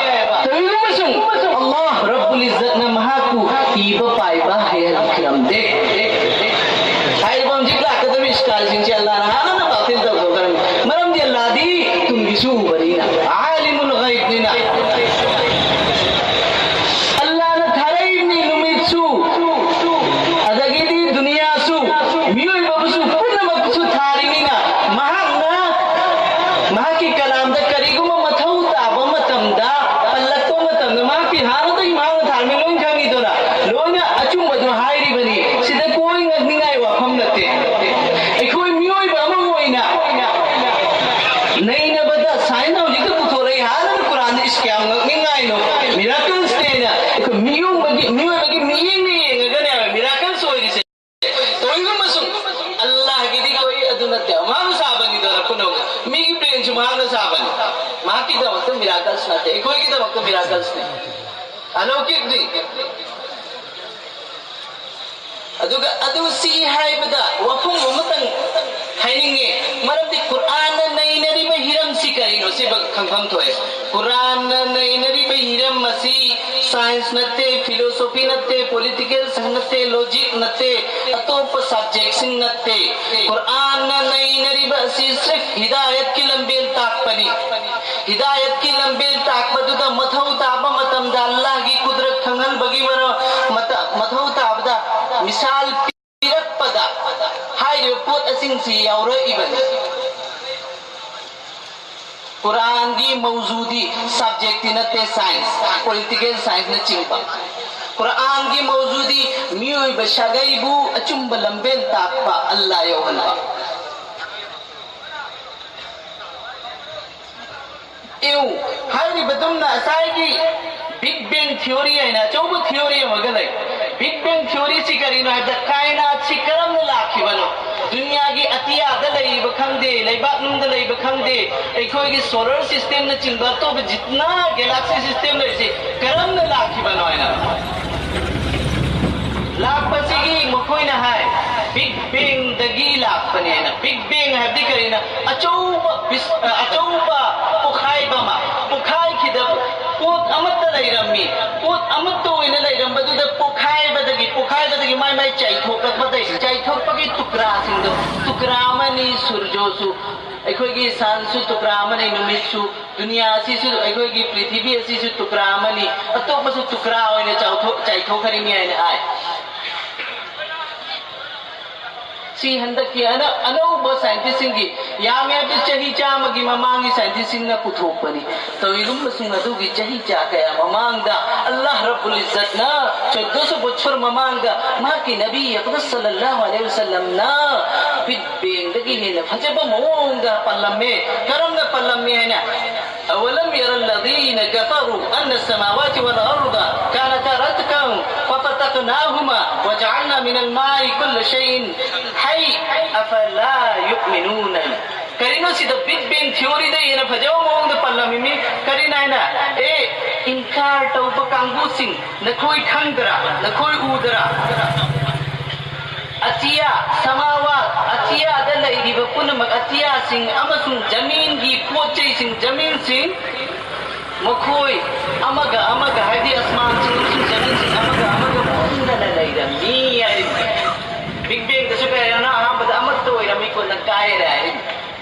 ꯇꯧꯏꯒꯨꯝꯕꯁꯨꯡ ꯑꯜꯂꯥꯍ ꯔꯕꯨꯜ ꯏꯖꯠꯅ ꯃꯍꯥꯛꯄꯨ ꯏꯕ ꯄꯥꯏꯕ ꯍꯩꯍꯟꯈꯤꯔꯝꯗꯦ꯫ ꯍꯥꯏꯔꯤꯕ ꯍꯧꯖꯤꯛ ꯂꯥꯛꯀꯗꯧꯔꯤꯕ ꯏꯁꯀꯥꯜꯁꯤꯡꯁꯦ ꯑꯜꯂꯥꯍꯅ ꯍꯥꯟꯅꯅ ꯕꯥꯇꯤꯜ ꯇꯧꯊꯣꯛꯈ꯭ꯔꯅꯤ꯫ ꯃꯔꯝꯗꯤ ꯑꯜꯂꯥꯍꯗꯤ ꯇꯨꯡꯒꯤꯁꯨ ꯎꯕꯅꯤꯅ, ꯑꯥꯂꯤꯃꯨꯜ ꯒꯩꯕꯅꯤꯅ꯫ ꯑꯜꯂꯥꯍꯅ ꯊꯥꯔꯛꯏꯕꯅꯤ ꯅꯨꯃꯤꯠꯁꯨ, ꯑꯗꯒꯤꯗꯤ ꯗꯨꯅꯤꯌꯥꯁꯨ, ꯃꯤꯑꯣꯏꯕꯕꯨꯁꯨ ꯄꯨꯝꯅꯃꯛꯁꯨ ꯊꯥꯔꯤꯅꯤꯅ, ꯃꯍꯥꯛꯅ ꯃꯍꯥꯛꯀꯤ ꯀꯂꯥꯝꯗ ꯀꯔꯤꯒꯨꯝꯕ ꯃꯊꯧ ꯇꯥꯕ ꯃꯇꯝꯗ, ꯄꯜꯂꯛꯄ ꯃꯇꯝꯗ, ꯃꯍꯥꯛꯀꯤ ꯍꯥꯟꯅꯗꯒꯤ ꯃꯍꯥꯛꯅ ꯊꯥꯔꯝꯃꯤ ꯂꯣꯏ ꯈꯪꯉꯤꯗꯅ, ꯂꯣꯏꯅ ꯑꯆꯨꯝꯕꯗꯨ ꯍꯥꯏꯔꯤꯕꯅꯤ꯫ ꯁꯤꯗ ꯀꯣꯏ ꯉꯛꯅꯤꯡꯉꯥꯏ ꯋꯥꯐꯝ ꯅꯠꯇꯦ꯫ ꯑꯩꯈꯣꯏ ꯃꯤꯑꯣꯏꯕ ꯑꯃ ꯑꯣꯏꯅ ꯅꯩꯅꯕꯗ ꯁꯥꯏꯟꯁꯅ ꯍꯧꯖꯤꯛꯇ ꯄꯨꯊꯣꯔꯛꯏ, ꯍꯥꯟꯅꯅ ꯀꯨꯔꯥꯟꯗ ꯏꯁ ꯀꯌꯥꯝ ꯉꯛꯅꯤꯡꯉꯥꯏꯅꯣ꯫ ꯃꯤꯔꯥꯀꯜꯁꯅꯦꯅ ꯑꯩꯈꯣꯏ ꯃꯤꯑꯣꯏꯕꯒꯤ, ꯃꯤꯑꯣꯏꯕꯒꯤ ꯃꯤꯠꯌꯦꯡꯅ ꯌꯦꯡꯉꯒꯅꯦꯕ ꯃꯤꯔꯥꯀꯜꯁ ꯑꯣꯏꯔꯤꯁꯦ꯫ ꯇꯧꯏꯒꯨꯝꯕꯁꯨꯡ ꯑꯜꯂꯥꯍꯒꯤꯗꯤ ꯀꯣꯏ ꯑꯗꯨ ꯅꯠꯇꯦ, ꯃꯥꯅ ꯁꯥꯕꯅꯤꯗꯅ ꯄꯨꯝꯅꯃꯛ꯫ ꯃꯤꯒꯤ ꯕ꯭ꯔꯦꯟꯁꯨ ꯃꯍꯥꯛꯅ ꯁꯥꯕꯅꯤ꯫ ꯃꯍꯥꯛꯀꯤꯗꯃꯛꯇ ꯃꯤꯔꯥꯀꯜꯁ ꯅꯠꯇꯦ, ꯑꯩꯈꯣꯏꯒꯤꯗꯃꯛꯇ ꯃꯤꯔꯥꯀꯜꯁꯅꯤ꯫ ꯑꯂꯧꯀꯤꯛꯅꯤ꯫ ꯑꯗꯨꯒ ꯑꯗꯨ ꯁꯤ ꯍꯥꯏꯕꯗ ꯋꯥꯐꯝ ꯑꯃꯇꯪ ꯍꯥꯏꯅꯤꯡꯉꯤ꯫ ꯃꯔꯝꯗꯤ ꯀꯨꯔꯥꯟꯅ ꯅꯩꯅꯔꯤꯕ ꯍꯤꯔꯝꯁꯤ ꯀꯔꯤꯅꯣ ꯁꯤꯕ ꯈꯪꯐꯝ ꯊꯣꯛꯑꯦ꯫ ꯀꯨꯔꯥꯟꯅ ꯅꯩꯅꯔꯤꯕ ꯍꯤꯔꯝ ꯑꯁꯤ ꯁꯥꯏꯟꯁ ꯅꯠꯇꯦ, ꯐꯤꯂꯣꯁꯣꯐꯤ ꯅꯠꯇꯦ, ꯄꯣꯂꯤꯇꯤꯀꯦꯜ ꯁꯥꯏꯟꯁ ꯅꯠꯇꯦ, ꯂꯣꯖꯤꯛ ꯅꯠꯇꯦ, ꯑꯇꯣꯞꯄ ꯁꯕꯖꯦꯛꯁꯤꯡ ꯅꯠꯇꯦ꯫ ꯀꯨꯔꯥꯟꯅ ꯅꯩꯅꯔꯤꯕ ꯑꯁꯤ ꯁꯤꯔꯐ ꯍꯤꯗꯥꯌꯠꯀꯤ ꯂꯝꯕꯦꯜ ꯇꯥꯛꯄꯅꯤ꯫ ꯍꯤꯗꯥꯌꯠꯀꯤ ꯂꯝꯕꯦꯜ ꯇꯥꯛꯄꯗꯨꯗ ꯃꯊꯧ ꯇꯥꯕ ꯃꯇꯝꯗ ꯑꯜꯂꯥꯍꯒꯤ ꯀꯨꯗꯔꯠ ꯈꯪꯍꯟꯕꯒꯤ ꯃꯔꯝ-, ꯃꯇ-, ꯃꯊꯧ ꯇꯥꯕꯗ ꯃꯤꯁꯥꯜ ꯄꯤꯔꯛꯄꯗ ꯍꯥꯏꯔꯤꯕ ꯄꯣꯠ ꯑꯁꯤꯡꯁꯤ ꯌꯥꯎꯔꯛꯏꯕꯅꯤ꯫ ꯀꯨꯔꯥꯟꯒꯤ ꯃꯧꯖꯨꯗꯤ ꯁꯕꯖꯦꯛꯇꯤ ꯅꯠꯇꯦ, ꯁꯥꯏꯟꯁ, ꯄꯣꯂꯤꯇꯤꯀꯦꯜ ꯁꯥꯏꯟꯁꯅꯆꯤꯡꯕ꯫ ꯀꯨꯔꯥꯟꯒꯤ ꯃꯧꯖꯨꯗꯤ ꯃꯤꯑꯣꯏꯕ ꯁꯥꯒꯩꯕꯨ ꯑꯆꯨꯝꯕ ꯂꯝꯕꯦꯜ ꯇꯥꯛꯄ, ꯑꯜꯂꯥ ꯌꯧꯍꯟꯕ꯫ ꯏꯎ, ꯍꯥꯏꯔꯤꯕꯗꯨꯝꯅ ꯉꯁꯥꯏꯒꯤ ꯕꯤꯛ ꯕꯦꯡ ꯊꯤꯑꯣꯔꯤ ꯍꯥꯏꯅ ꯑꯆꯧꯕ ꯊꯤꯑꯣꯔꯤ ꯑꯃꯒ ꯂꯩ꯫ Big Bang Theory ꯁꯤ ꯀꯔꯤꯅꯣ ꯍꯥꯏꯕꯗ, ꯀꯥꯏꯅꯥꯠꯁꯤ ꯀꯔꯝꯅ ꯂꯥꯛꯈꯤꯕꯅꯣ? ꯗꯨꯅꯤꯌꯥꯒꯤ ꯑꯇꯤꯌꯥꯗ ꯂꯩꯔꯤꯕ ꯈꯪꯗꯦ, ꯂꯩꯕꯥꯛꯅꯨꯡꯗ ꯂꯩꯕ ꯈꯪꯗꯦ, ꯑꯩꯈꯣꯏꯒꯤ solar system ꯅꯆꯤꯡꯕ ꯑꯇꯣꯞꯄ ꯖꯤꯠꯅ galaxy system ꯂꯩꯔꯤꯁꯤ ꯀꯔꯝꯅ ꯂꯥꯛꯈꯤꯕꯅꯣ ꯍꯥꯏꯅ ꯂꯥꯛꯄꯁꯤꯒꯤ ꯃꯈꯣꯏꯅ ꯍꯥꯏ, Big Bang ꯗꯒꯤ ꯂꯥꯛꯄꯅꯦ ꯍꯥꯏꯅ꯫ Big Bang ꯍꯥꯏꯕꯗꯤ ꯀꯔꯤꯅ? ꯑꯆꯧꯕ ꯕꯤꯁ-, ꯑ, ꯑꯆꯧꯕ ꯄꯣꯈꯥꯏꯕ ꯑꯃ, ꯄꯣꯈꯥꯏꯈꯤꯗꯕ ꯄꯣꯠ ꯑꯃꯠꯇ ꯂꯩꯔꯝꯃꯤ꯫ ꯄꯣꯠ ꯑꯃꯠꯇ ꯑꯣꯏꯅ ꯂꯩꯔꯝꯕꯗꯨꯗ ꯄꯣꯈꯥꯏꯕꯗꯒꯤ, ꯄꯣꯈꯥꯏꯕꯗꯒꯤ ꯃꯥꯏ ꯃꯥꯏ ꯆꯥꯏꯊꯣꯛꯂꯛꯄꯗꯒꯤ, ꯆꯥꯏꯊꯣꯛꯄꯒꯤ ꯇꯨꯀ꯭ꯔꯥꯁꯤꯡꯗꯣ, ꯇꯨꯀ꯭ꯔꯥ ꯑꯃꯅꯤ ꯁꯨꯔꯖꯣꯁꯨ, ꯑꯩꯈꯣꯏꯒꯤ ꯁꯟꯁꯨ ꯇꯨꯀ꯭ꯔꯥ ꯑꯃꯅꯤ, ꯅꯨꯃꯤꯠꯁꯨ, ꯗꯨꯅꯤꯌꯥ ꯑꯁꯤꯁꯨ, ꯑꯩꯈꯣꯏꯒꯤ ꯄ꯭ꯔꯤꯊꯤꯕꯤ ꯑꯁꯤꯁꯨ ꯇꯨꯀ꯭ꯔꯥ ꯑꯃꯅꯤ, ꯑꯇꯣꯞꯄꯁꯨ ꯇꯨꯀ꯭ꯔꯥ ꯑꯣꯏꯅ ꯆꯥꯎꯊꯣꯛ-, ꯆꯥꯏꯊꯣꯛꯈ꯭ꯔꯤꯅꯤ ꯍꯥꯏꯅ ꯍꯥꯏ꯫ ꯁꯤ ꯍꯟꯗꯛꯀꯤ ꯑꯅ-, ꯑꯅꯧꯕ scientist ꯁꯤꯡꯒꯤ, ꯌꯥꯝꯃꯦ ꯍꯥꯏꯕꯗꯤ ꯆꯍꯤ ꯆꯥꯝꯃꯒꯤ ꯃꯃꯥꯡꯒꯤ scientist ꯁꯤꯡꯅ ꯄꯨꯊꯣꯛꯄꯅꯤ꯫ ꯇꯧꯏꯒꯨꯝꯕꯁꯤꯡ ꯑꯗꯨꯒꯤ ꯆꯍꯤ ꯆꯥ ꯀꯌꯥ ꯃꯃꯥꯡꯗ ꯑꯜꯂꯥꯍ ꯔꯕꯨꯜ ꯏꯖꯠꯅ ꯆꯣꯗꯣ ꯁꯣ ꯕꯣꯆꯣꯔ ꯃꯃꯥꯡꯗ ꯃꯍꯥꯛꯀꯤ ꯅꯕꯤ ꯑꯀꯕꯔ ꯁꯜꯂꯜꯂꯥꯍꯨ ꯑꯂꯩꯍꯤ ꯋꯁꯜꯂꯝꯅ Big Bang ꯗꯒꯤ ꯍꯦꯟꯅ ꯐꯖꯕ ꯃꯑꯣꯡꯗ ꯄꯜꯂꯝꯃꯦ꯫ ꯀꯔꯝꯅ ꯄꯜꯂꯝꯃꯦ ꯍꯥꯏꯅ? أولم ير الذين كفروا أن السماوات والأرض كانتا رتقا ففتقناهما وجعلنا من الماء كل شيء حي أفلا يؤمنون. ꯀꯔꯤꯅꯣ ꯁꯤꯗ Big Bang Theory ꯗ ꯍꯦꯟꯅ ꯐꯖꯕ ꯃꯑꯣꯡꯗ ꯄꯜꯂꯝꯃꯤꯃꯤ? ꯀꯔꯤꯅꯣ ꯍꯥꯏꯅ? ꯑꯦ, ꯏꯟꯀꯥꯔ ꯇꯧꯕ ꯀꯥꯡꯕꯨꯁꯤꯡ, ꯅꯈꯣꯏ ꯈꯪꯗ꯭ꯔꯥ? ꯅꯈꯣꯏ ꯎꯗ꯭ꯔꯥ? ꯑꯇꯤꯌꯥ, ꯁꯃꯥꯋꯥꯠ, ꯑꯇꯤꯌꯥꯗ ꯂꯩꯔꯤꯕ ꯄꯨꯝꯅꯃꯛ, ꯑꯇꯤꯌꯥꯁꯤꯡ ꯑꯃꯁꯨꯡ ꯖꯃꯤꯟꯒꯤ ꯄꯣꯠ ꯆꯩꯁꯤꯡ, ꯖꯃꯤꯟꯁꯤꯡ, ꯃꯈꯣꯏ ꯑꯃꯒ ꯑꯃꯒ, ꯍꯥꯏꯗꯤ ꯑꯁꯃꯥꯟꯁꯤꯡ ꯑꯃꯁꯨꯡ ꯖꯃꯤꯟꯁꯤꯡ ꯑꯃꯒ ꯑꯃꯒ ꯄꯨꯟꯗꯅ ꯂꯩꯔꯝꯃꯤ ꯍꯥꯏꯔꯤꯕꯅꯤ꯫ Big Bang ꯗꯁꯨ ꯀꯩ ꯍꯥꯏꯅꯣ? ꯑꯍꯥꯟꯕꯗ ꯑꯃꯠꯇ ꯑꯣꯏꯔꯝꯃꯤ, ꯀꯣꯟꯅ ꯀꯥꯏꯔꯦ ꯍꯥꯏꯔꯤꯕꯅꯤ꯫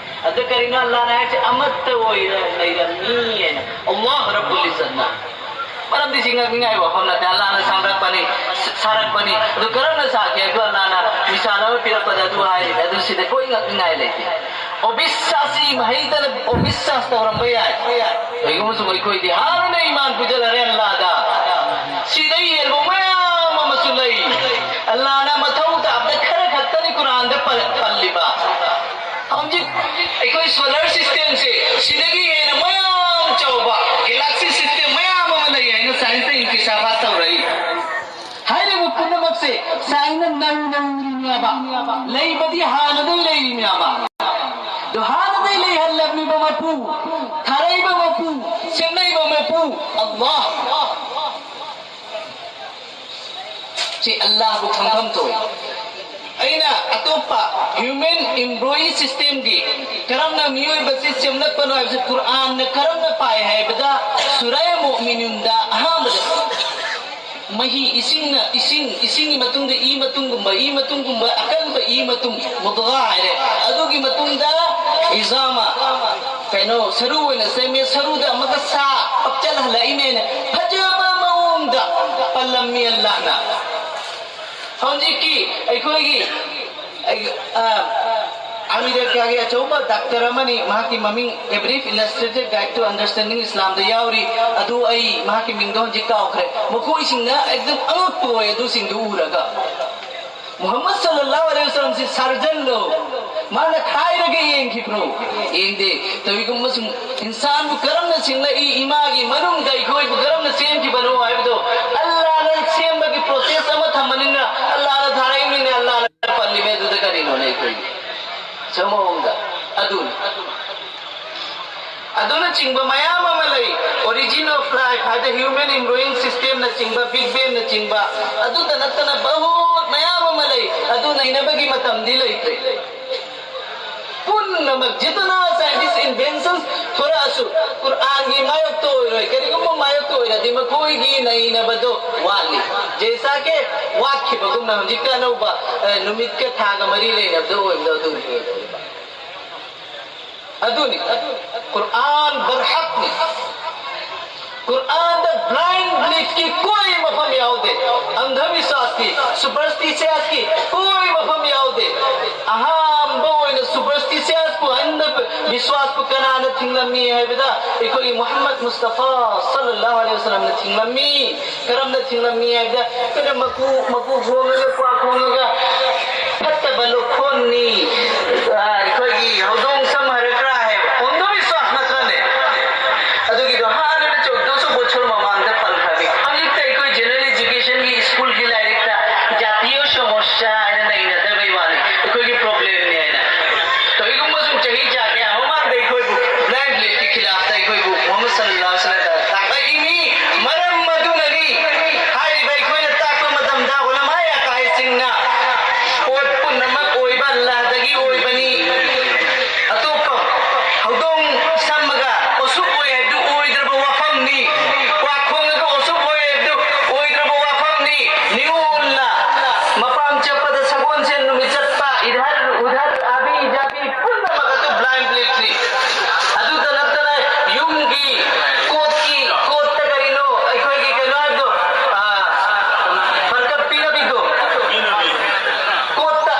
ꯑꯗꯨ ꯀꯔꯤꯅꯣ ꯑꯜꯂꯥꯍꯅ ꯍꯥꯏꯁꯦ? ꯑꯃꯠꯇ ꯑꯣꯏꯅ ꯂꯩꯔꯝꯃꯤ ꯍꯥꯏꯅ꯫ ꯑꯜꯂꯥꯍ ꯔꯕꯨꯜ ꯏꯖꯠꯅ꯫ ꯃꯔꯝꯗꯤ ꯁꯤ ꯉꯛꯅꯤꯡꯉꯥꯏ ꯋꯥꯐꯝ ꯅꯠꯇꯦ꯫ ꯑꯜꯂꯥꯍꯅ ꯁꯥꯡꯂꯛꯄꯅꯤ, ꯁ-, ꯁꯥꯔꯛꯄꯅꯤ꯫ ꯑꯗꯨ ꯀꯔꯝꯅ ꯁꯥꯈꯤ ꯍꯥꯏꯕꯗꯨ ꯑꯜꯂꯥꯍꯅ ꯃꯤꯁꯥꯜ ꯑꯃ ꯄꯤꯔꯛꯄꯗ ꯑꯗꯨ ꯍꯥꯏꯔꯤꯅꯤ꯫ ꯑꯗꯨ ꯁꯤꯗ ꯀꯣꯏ ꯉꯛꯅꯤꯡꯉꯥꯏ ꯂꯩꯇꯦ꯫ ꯑꯣꯕꯤꯁꯥꯁꯤ ꯃꯍꯩꯗꯅ ꯑꯣꯕꯤꯁꯥꯁ ꯇꯧꯔꯝꯕ ꯌꯥꯏ꯫ ꯀꯩꯒꯨꯝꯕꯁꯨ ꯑꯩꯈꯣꯏꯗꯤ ꯍꯥꯟꯅ ꯏꯃꯥꯟ ꯄꯨꯖꯜꯂꯔꯦ ꯑꯜꯂꯥꯍꯗ꯫ ꯁꯤꯗ ꯌꯦꯟꯕ ꯃꯌꯥꯝ ꯑꯃꯁꯨ ꯂꯩ꯫ ꯑꯜꯂꯥꯍꯅ ꯃꯊꯧ ꯇꯥꯕꯗ ꯈꯔ ꯈꯛꯇꯅꯤ ꯀꯨꯔꯥꯟꯗ ꯄꯜ-, ꯄꯜꯂꯤꯕ꯫ ꯍꯧꯖꯤꯛ ꯑꯩꯈꯣꯏ solar system ꯁꯦ ꯁꯤꯗꯒꯤ ꯍꯦꯟꯅ ꯃꯌꯥꯝ ꯆꯥꯎꯕ galaxy system ꯃꯌꯥꯝ ꯑꯃ ꯂꯩ ꯍꯥꯏꯅ science ꯇ ꯏꯟꯀꯤꯁꯥꯐꯥꯠ ꯇꯧꯔꯛꯏ꯫ ꯍꯥꯏꯔꯤꯕ ꯅꯪ ꯅꯪꯔꯤꯅꯦꯕ꯫ ꯂꯩꯕꯗꯤ ꯍꯥꯟꯅꯗꯩ ꯂꯩꯔꯤꯅꯦꯕ꯫ ꯑꯗꯣ ꯍꯥꯟꯅꯗꯩ ꯂꯩꯍꯜꯂꯝꯃꯤꯕ ꯃꯄꯨ, ꯊꯥꯔꯛꯏꯕ ꯃꯄꯨ, ꯁꯦꯝꯂꯛꯏꯕ ꯃꯄꯨ, ꯑꯜꯂꯥꯍ꯫ ꯁꯤ ꯑꯜꯂꯥꯍꯕꯨ ꯈꯪꯐꯝ ꯊꯣꯛꯏ꯫ ꯑꯩꯅ ꯑꯇꯣꯞꯄ human embroidery systemꯒꯤ ꯀꯔꯝꯅ ꯃꯤꯑꯣꯏꯕꯁꯤ ꯁꯦꯝꯂꯛꯄꯅꯣ ꯍꯥꯏꯕꯁꯤ ꯀꯨꯔꯥꯟꯅ ꯀꯔꯝꯅ ꯄꯥꯏ ꯍꯥꯏꯕꯗ ꯁꯨꯔꯥ ꯃꯨꯑꯃꯤꯅꯨꯟꯗ ꯑꯍꯥꯟꯕꯗ ꯃꯍꯤ, ꯏꯁꯤꯡꯅ, ꯏꯁꯤꯡ, ꯏꯁꯤꯡꯒꯤ ꯃꯇꯨꯡꯗ ꯏ ꯃꯇꯨꯡꯒꯨꯝꯕ, ꯏ ꯃꯇꯨꯡꯒꯨꯝꯕ ꯑꯀꯟꯕ ꯏ ꯃꯇꯨꯡ, ꯃꯨꯗꯒꯥ ꯍꯥꯏꯔꯦ꯫ ꯑꯗꯨꯒꯤ ꯃꯇꯨꯡꯗ ꯏꯖꯥꯃ, ꯀꯩꯅꯣ, ꯁꯔꯨ ꯑꯣꯏꯅ ꯁꯦꯝꯃꯦ, ꯁꯔꯨꯗ ꯑꯃꯨꯛꯀ ꯁꯥ ꯄꯛꯆꯜꯍꯜꯂꯛꯏꯅꯦꯅ ꯐꯖꯕ ꯃꯑꯣꯡꯗ ꯄꯜꯂꯝꯃꯤ ꯑꯜꯂꯥꯍꯅ꯫ ꯍꯧꯖꯤꯛꯀꯤ ꯑꯩꯈꯣꯏꯒꯤ ꯑꯩ, ꯑ, ꯑꯃꯦꯔꯤꯀꯥꯒꯤ ꯑꯆꯧꯕ ꯗꯥꯛꯇꯔ ꯑꯃꯅꯤ, ꯃꯍꯥꯛꯀꯤ ꯃꯃꯤꯡ A Brief Illustrated Guide to Understanding Islamꯗ ꯌꯥꯎꯔꯤ꯫ ꯑꯗꯨ ꯑꯩ ꯃꯍꯥꯛꯀꯤ ꯃꯤꯡꯗꯣ ꯍꯧꯖꯤꯛ ꯀꯥꯎꯈ꯭ꯔꯦ꯫ ꯃꯈꯣꯏꯁꯤꯡꯅ ꯑꯦꯛꯗꯝ ꯑꯉꯛꯄ ꯑꯣꯏ ꯑꯗꯨꯁꯤꯡꯗꯨ ꯎꯔꯒ꯫ ꯃꯨꯍꯝꯃꯗ ꯁꯜꯂꯜꯂꯥꯍꯨ ꯑꯂꯩꯍꯤ ꯋꯁꯜꯂꯝꯁꯤ ꯁꯔꯖꯟꯂꯣ? ꯃꯥꯅ ꯈꯥꯏꯔꯒ ꯌꯦꯡꯈꯤꯕ꯭ꯔꯣ? ꯌꯦꯡꯗꯦ꯫ ꯇꯧꯏꯒꯨꯝꯕ ꯁꯨꯝ ꯏꯟꯁꯥꯟꯕꯨ ꯀꯔꯝꯅ ꯁꯦꯝꯂꯛꯏ, ꯏꯃꯥꯒꯤ ꯃꯅꯨꯡꯗ ꯑꯩꯈꯣꯏꯕꯨ ꯀꯔꯝꯅ ꯁꯦꯝꯈꯤꯕꯅꯣ ꯍꯥꯏꯕꯗꯣ ꯑꯜꯂꯥꯍꯅ ꯁꯦꯝꯕꯒꯤ ꯄ꯭ꯔꯣꯁꯦꯁ ꯑꯃ ꯊꯝꯕꯅꯤꯅ ꯑꯜꯂꯥꯍꯅ ꯊꯥꯔꯛꯏꯕꯅꯤꯅ ꯑꯜꯂꯥꯍꯅ ꯄꯜꯂꯤꯕ ꯑꯗꯨꯗ ꯀꯔꯤꯅꯣꯅꯦ ꯑꯩꯈꯣꯏꯒꯤ? ꯁꯤ ꯃꯑꯣꯡꯗ ꯑꯗꯨꯅꯤ꯫ ꯑꯗꯨꯅꯆꯤꯡꯕ ꯃꯌꯥꯝ ꯑꯃ ꯂꯩ꯫ Origin of Life ꯍꯥꯏꯗꯤ human embroidery systemꯅꯆꯤꯡꯕ, Big Bangꯅꯆꯤꯡꯕ, ꯑꯗꯨꯇ ꯅꯠꯇꯅ ꯕꯍꯨꯠ ꯃꯌꯥꯝ ꯑꯃ ꯂꯩ꯫ ꯑꯗꯨ ꯅꯩꯅꯕꯒꯤ ꯃꯇꯝꯗꯤ ꯂꯩꯇ꯭ꯔꯦ꯫ ꯄꯨꯝꯅꯃꯛ ꯖꯤꯇꯅꯥ scientist inventions ꯊꯣꯔꯛꯑꯁꯨ ꯀꯨꯔꯥꯟꯒꯤ ꯃꯥꯌꯣꯛꯇ ꯑꯣꯏꯔꯣꯏ, ꯀꯔꯤꯒꯨꯝꯕ ꯃꯥꯌꯣꯛꯇ ꯑꯣꯏꯔꯗꯤ ꯃꯈꯣꯏꯒꯤ ꯅꯩꯅꯕꯗꯣ ꯋꯥꯠꯂꯤ꯫ ꯖꯦꯁꯥ ꯀꯦ ꯋꯥꯠꯈꯤꯕꯒꯨꯝꯅ ꯍꯧꯖꯤꯛꯇ ꯑꯅꯧꯕ, ꯑ, ꯅꯨꯃꯤꯠꯀ ꯊꯥꯒ ꯃꯔꯤ ꯂꯩꯅꯕꯗ ꯑꯣꯏꯕꯗꯣ ꯑꯗꯨꯒꯤ ꯑꯣꯏꯗꯣꯏꯕ꯫ ꯑꯗꯨꯅꯤ ꯀꯨꯔꯥꯟ ꯕꯔꯍꯛꯅꯤ꯫ ꯀꯨꯔꯥꯟꯗ blind beliefꯀꯤ ꯀꯣꯏ ꯃꯐꯝ ꯌꯥꯎꯗꯦ꯫ ꯑꯟꯙꯕꯤꯁ꯭ꯋꯥꯁꯀꯤ, superstitiousꯀꯤ ꯀꯣꯏ ꯃꯐꯝ ꯌꯥꯎꯗꯦ꯫ ꯑꯍꯥꯟꯕ ꯑꯣꯏꯅ superstitiousꯄꯨ, ꯑꯟꯙꯕꯤꯁ꯭ꯋꯥꯁꯄꯨ ꯀꯅꯥꯅ ꯊꯤꯡꯂꯝꯃꯤ ꯍꯥꯏꯕꯗ ꯑꯩꯈꯣꯏꯒꯤ ꯃꯨꯍꯝꯃꯗ ꯃꯨꯁꯇꯐꯥ ꯁꯜꯂꯜꯂꯥꯍꯨ ꯑꯂꯩꯍꯤ ꯋꯁꯜꯂꯝꯅ ꯊꯤꯡꯂꯝꯃꯤ꯫ ꯀꯔꯝꯅ ꯊꯤꯡꯂꯝꯃꯤ ꯍꯥꯏꯕꯗ ꯑꯩꯈꯣꯏꯅ ꯃꯀꯨ, ꯃꯀꯨ ꯈꯣꯡꯉꯒ, ꯀ꯭ꯋꯥ ꯈꯣꯡꯉꯒ ꯐꯠꯇꯕ ꯂꯧꯈꯣꯟꯅꯤ, ꯑ, ꯑꯩꯈꯣꯏꯒꯤ ꯍꯧꯗꯣꯡ ꯁꯝ ꯍꯔꯛꯄ꯭ꯔꯥ ꯍꯥꯏꯕ ꯑꯣꯟꯗꯕꯤꯁ꯭ꯋꯥꯁ ꯅꯠꯇ꯭ꯔꯅꯦ? ꯑꯗꯨꯒꯤꯗꯣ ꯍꯥꯟꯅ ꯆꯧꯗꯁꯨ ꯕꯣꯆꯣꯔ ꯃꯃꯥꯡꯗ ꯄꯜꯈ꯭ꯔꯕꯤ꯫ ꯍꯧꯖꯤꯛꯇ ꯑꯩꯈꯣꯏ general educationꯒꯤ schoolꯒꯤ ꯂꯥꯏꯔꯤꯛꯇ ꯖꯥꯇꯤꯌꯣ ꯁꯣꯃꯣꯁ ꯁꯜꯂꯜꯂꯥꯍꯨ ꯑꯂꯥꯏꯍꯤ ꯋꯥꯁꯜꯂꯝꯅ ꯇꯥꯛꯂꯛꯏꯅꯤ꯫ ꯃꯔꯝ ꯑꯗꯨꯅꯅꯤ ꯍꯥꯏꯔꯤꯕ ꯑꯩꯈꯣꯏꯅ ꯇꯥꯛꯄ ꯃꯇꯝꯗ ꯎꯂꯃꯥ ꯑꯀꯥꯏꯁꯤꯡꯅ ꯄꯣꯠ ꯄꯨꯝꯅꯃꯛ ꯑꯣꯏꯕ ꯑꯜꯂꯥꯍꯗꯒꯤ ꯑꯣꯏꯕꯅꯤ꯫ ꯑꯇꯣꯞꯄ ꯍꯧꯗꯣꯡ ꯁꯝꯃꯒ ꯎꯁꯨꯞ ꯑꯣꯏ ꯍꯥꯏꯕꯗꯨ ꯑꯣꯏꯗ꯭ꯔꯕ ꯋꯥꯐꯝꯅꯤ꯫ ꯀ꯭ꯋꯥꯛ ꯈꯣꯡꯉꯒ ꯎꯁꯨꯞ ꯑꯣꯏ ꯍꯥꯏꯕꯗꯨ ꯑꯣꯏꯗ꯭ꯔꯕ ꯋꯥꯐꯝꯅꯤ꯫ ꯅꯤꯌꯣꯝꯅ ꯃꯄꯥꯝ ꯆꯠꯄꯗ ꯁꯒꯣꯜꯁꯦꯟ ꯅꯨꯃꯤꯠ ꯆꯠꯄ, ꯏꯙꯔ ꯎꯙꯔ, ꯑꯥꯕꯤ ꯖꯥꯕꯤ ꯄꯨꯝꯅꯃꯛ ꯑꯗꯨ blind beliefꯅꯤ꯫ ꯑꯗꯨꯗ ꯅꯠꯇꯅ ꯌꯨꯝꯒꯤ ꯀꯣꯠꯀꯤ, ꯀꯣꯠꯇ ꯀꯔꯤꯅꯣ ꯑꯩꯈꯣꯏꯒꯤ ꯀꯩꯅꯣ ꯍꯥꯏꯕꯗꯣ, ꯑ, ꯕꯔꯀꯠ ꯄꯤꯅꯕꯤꯗꯣ, ꯀꯣꯠꯇ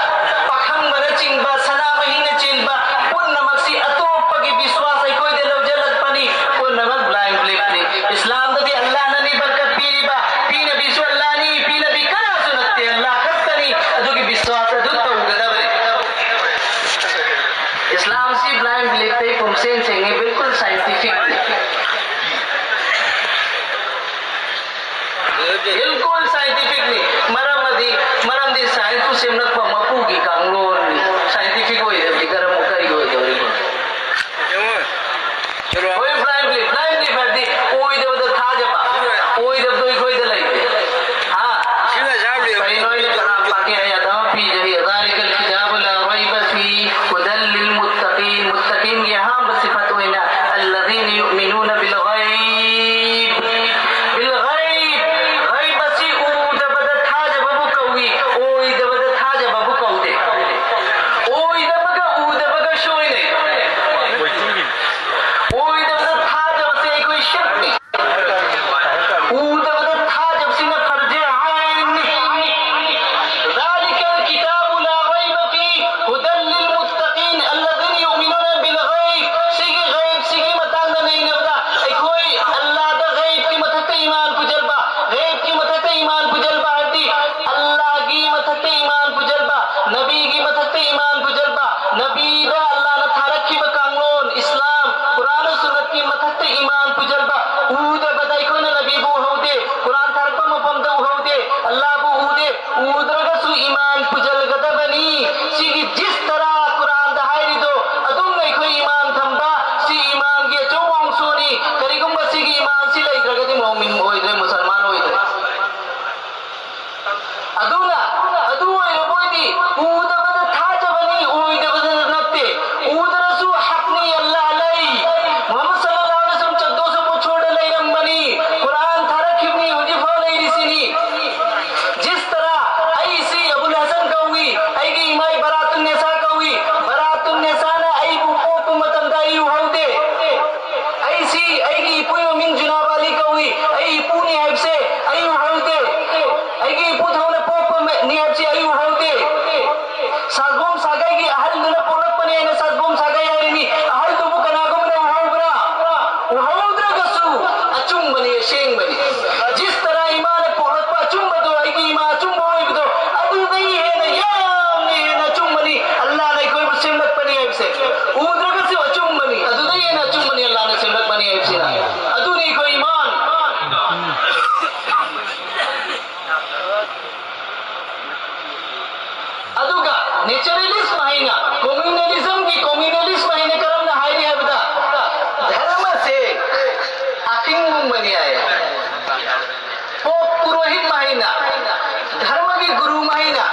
ꯄꯥꯈꯪꯕꯅꯆꯤꯡꯕ, ꯁꯅꯥꯃꯍꯤꯅꯆꯤꯡꯕ ꯄꯨꯝꯅꯃꯛꯁꯤ ꯑꯇꯣꯞꯄꯒꯤ ꯕꯤꯁ꯭ꯋꯥꯁ ꯑꯩꯈꯣꯏꯗ ꯂꯧꯁꯤꯜꯂꯛꯄꯅꯤ꯫ ꯄꯨꯝꯅꯃꯛ blind beliefꯅꯤ꯫ ꯏꯁꯂꯥꯝꯗꯗꯤ ꯑꯜꯂꯥꯍꯅꯅꯤ ꯕꯔꯀꯠ ꯄꯤꯔꯤꯕ, ꯄꯤꯅꯕꯤꯁꯨ ꯑꯜꯂꯥꯍꯅꯤ, ꯄꯤꯅꯕꯤ ꯀꯅꯥꯁꯨ ꯅꯠꯇꯦ, ꯑꯜꯂꯥꯍ ꯈꯛꯇꯅꯤ꯫ ꯑꯗꯨꯒꯤ ꯕꯤꯁ꯭ꯋꯥꯁ ꯑꯗꯨ ꯇꯧꯒꯗꯕꯅꯤ꯫ ꯏꯁꯂꯥꯝꯁꯤ blind beliefꯇꯩ ꯄꯨꯝꯁꯦꯡ ꯁꯦꯡꯉꯤ, ꯕꯤꯜꯀꯨꯜ scientificꯅꯤ꯫ ꯕꯤꯜꯀꯨꯜ scientificꯅꯤ꯫ ꯃꯔꯝꯗꯤ, ꯃꯔꯝꯗꯤ scienceꯄꯨ ꯁꯦꯝꯂꯛꯄ ꯃꯄꯨꯒꯤ ꯀꯥꯡꯂꯣꯟꯅꯤ꯫ Scientific ꯑꯣꯏꯗꯕꯗꯤ ꯀꯔꯝꯕ, ꯀꯔꯤ ꯑꯣꯏꯗꯧꯔꯤꯕ? ꯍꯣꯏ, blind belief, blind belief ꯍꯥꯏꯕꯗꯤ ꯑꯣꯏꯗꯕꯗ ꯊꯥꯖꯕ, ꯑꯣꯏꯗꯕꯗꯣ ꯑꯩꯈꯣꯏꯗ ꯂꯩꯇꯦ꯫ ꯍꯥ? ꯀꯩꯅꯣ ꯑꯩꯅ ꯀꯅꯥ ꯄꯥꯛꯀꯦ? ꯑꯩ ꯑꯗꯥ ꯄꯤꯖꯔꯤ, ذلك الكتاب لا ريب فيه هدى للمتقين꯫ ꯃꯨꯠꯇꯀꯤꯟꯒꯤ ꯑꯍꯥꯟꯕ ꯁꯤꯐꯠ ꯑꯣꯏꯅ الذين يؤمنون بالغيب. بالغيب، ꯒꯩꯕ ꯑꯁꯤ ꯎꯗꯕꯗ ꯊꯥꯖꯕꯕꯨ ꯀꯧꯏ, ꯑꯣꯏꯗꯕꯗ ꯊꯥꯖꯕꯕꯨ ꯀꯧꯗꯦ꯫ ꯑꯣꯏꯗꯕꯒ ꯎꯗꯕꯒ ꯁꯣꯏꯅꯩ꯫ ꯑꯣꯏꯗꯕꯗ ꯊꯥꯖꯕꯁꯦ ꯑꯩꯈꯣꯏ ꯁꯤꯔꯛꯅꯤ꯫ ꯎꯗꯕꯗ ꯊꯥꯖꯕꯁꯤꯅ ꯐꯔꯖꯦ ꯑꯥꯏꯟꯅꯤ꯫ ذلك الكتاب لا ريب فيه هدى للمتقين الذين يؤمنون بالغيب. ꯁꯤꯒꯤ ꯒꯩꯕ ꯁꯤꯒꯤ ꯃꯇꯥꯡꯗ ꯅꯩꯅꯕꯗ ꯑꯩꯈꯣꯏ ꯑꯜꯂꯥꯍ ꯁꯣꯅꯤ꯫ ꯀꯔꯤꯒꯨꯝꯕ ꯁꯤꯒꯤ ꯏꯃꯥꯟꯁꯤ ꯂꯩꯇ꯭ꯔꯒꯗꯤ ꯃꯣꯃꯤꯟ ꯑꯣꯏꯗ꯭ꯔꯦ, ꯃꯨꯁꯜꯃꯥꯟ ꯑꯣꯏꯗ꯭ꯔꯦ꯫ ꯑꯗꯨꯅ ꯑꯗꯨ ꯑꯣꯏꯔꯕꯣꯏꯗꯤ ꯎꯗꯕꯗ ꯊꯥꯖꯕꯅꯤ, ꯎꯏꯗꯕꯗ ꯅꯠꯇꯦ꯫ ꯎꯗ꯭ꯔꯁꯨ ꯍꯛꯅꯤ, ꯑꯜꯂꯥꯍ ꯂꯩ꯫ ꯃꯨꯍꯝꯃꯗ ꯁꯜꯂꯜꯂꯥꯍꯨ ꯑꯂꯩꯍꯤ ꯋꯁꯜꯂꯝ ꯆꯧꯗꯣ ꯁꯣ ꯄꯨꯊꯣꯛꯑ ꯂꯩꯔꯝꯕꯅꯤ꯫ ꯀꯨꯔꯥꯟ ꯊꯥꯔꯛꯈꯤꯕꯅꯤ, ꯍꯧꯖꯤꯛꯐꯥꯎ ꯂꯩꯔꯤꯁꯤꯅꯤ꯫ ꯖꯤꯁ ꯇꯔꯥ ꯑꯩꯁꯤ ꯑꯕꯨꯜ ꯍꯁꯟ ꯀꯧꯏ, ꯑꯩꯒꯤ ꯏꯃꯥꯏ ꯕꯔꯥꯇꯨꯟ ꯅꯦꯁꯥ ꯀꯧꯏ꯫ ꯕꯔꯥꯇꯨꯟ ꯅꯦꯁꯥꯅ ꯑꯩꯕꯨ ꯄꯣꯛꯄ ꯃꯇꯝꯗ ꯑꯩ ꯎꯍꯧꯗꯦ꯫ ꯑꯩꯁꯤ ꯑꯩꯒꯤ ꯏꯄꯨꯒꯤ ꯃꯃꯤꯡ ꯖꯨꯅꯥꯕ ꯑꯂꯤ ꯀꯧꯏ꯫ ꯑꯩ ꯏꯄꯨꯅꯤ ꯍꯥꯏꯕꯁꯦ ꯑꯩ ꯎꯍꯧꯗꯦ꯫ ꯑꯩꯒꯤ ꯏꯄꯨ ꯊꯧꯅ ꯄꯣꯛꯄ ꯃ-, ꯅꯤ ꯍꯥꯏꯕꯁꯦ ꯑꯩ ꯎꯍꯧꯗꯦ꯫ ꯁꯥꯒꯣꯝ ꯁꯥꯒꯩꯒꯤ ꯑꯍꯜꯗꯨꯅ ꯄꯣꯛꯂꯛꯄꯅꯦꯅ ꯁꯥꯒꯣꯝ ꯁꯥꯒꯩ ꯍꯥꯏꯔꯤꯅꯤ꯫ ꯑꯍꯜꯗꯨꯕꯨ ꯀꯅꯥꯒꯨꯝꯕꯅ ꯎꯍꯧꯕ꯭ꯔꯥ? ꯎꯍꯧꯗ꯭ꯔꯒꯁꯨ ꯑꯆꯨꯝꯕꯅꯤ, ꯑꯁꯦꯡꯕꯅꯤ꯫ ꯖꯤꯁ ꯇꯔꯥ ꯏꯃꯥꯅ ꯄꯣꯛꯂꯛꯄ ꯑꯆꯨꯝꯕꯗꯣ, ꯑꯩꯒꯤ ꯏꯃꯥ ꯑꯆꯨꯝꯕ ꯑꯣꯏꯕꯗꯣ, ꯑꯗꯨꯗꯒꯤ ꯍꯦꯟꯅ ꯌꯥꯝꯅ ꯍꯦꯟꯅ ꯑꯆꯨꯝꯕꯅꯤ꯫ ꯑꯜꯂꯥꯍꯅ ꯑꯩꯈꯣꯏꯕꯨ ꯁꯦꯝꯂꯛꯄꯅꯤ ꯍꯥꯏꯕꯁꯦ ꯎꯗ꯭ꯔꯒꯁꯨ ꯑꯆꯨꯝꯕꯅꯤ꯫ ꯑꯗꯨꯗꯒꯤ ꯍꯦꯟꯅ ꯑꯆꯨꯝꯕꯅꯤ ꯑꯜꯂꯥꯍꯅ ꯁꯦꯝꯂꯛꯄꯅꯤ ꯍꯥꯏꯕꯁꯤꯅ꯫ ꯑꯗꯨꯅꯤ ꯑꯩꯈꯣꯏ ꯏꯃꯥꯟ꯫ ꯑꯗꯨꯒ ꯅꯦꯆꯔꯦꯂꯤꯁ ꯃꯍꯩꯅ, ꯀꯣꯃ꯭ꯌꯨꯅꯦꯂꯤꯖꯝꯒꯤ ꯀꯣꯃ꯭ꯌꯨꯅꯦꯂꯤꯁ ꯃꯍꯩꯅ ꯀꯔꯝꯅ ꯍꯥꯏꯔꯤ ꯍꯥꯏꯕꯗ, ꯙꯔꯃꯁꯦ ꯑꯊꯤꯡꯕꯒꯨꯝꯕꯅꯤ ꯍꯥꯏꯌꯦ꯫ ꯄꯣꯞ ꯄꯨꯔꯣꯍꯤꯠ ꯃꯍꯩꯅ, ꯙꯔꯃꯒꯤ ꯒꯨꯔꯨ ꯃꯍꯩꯅ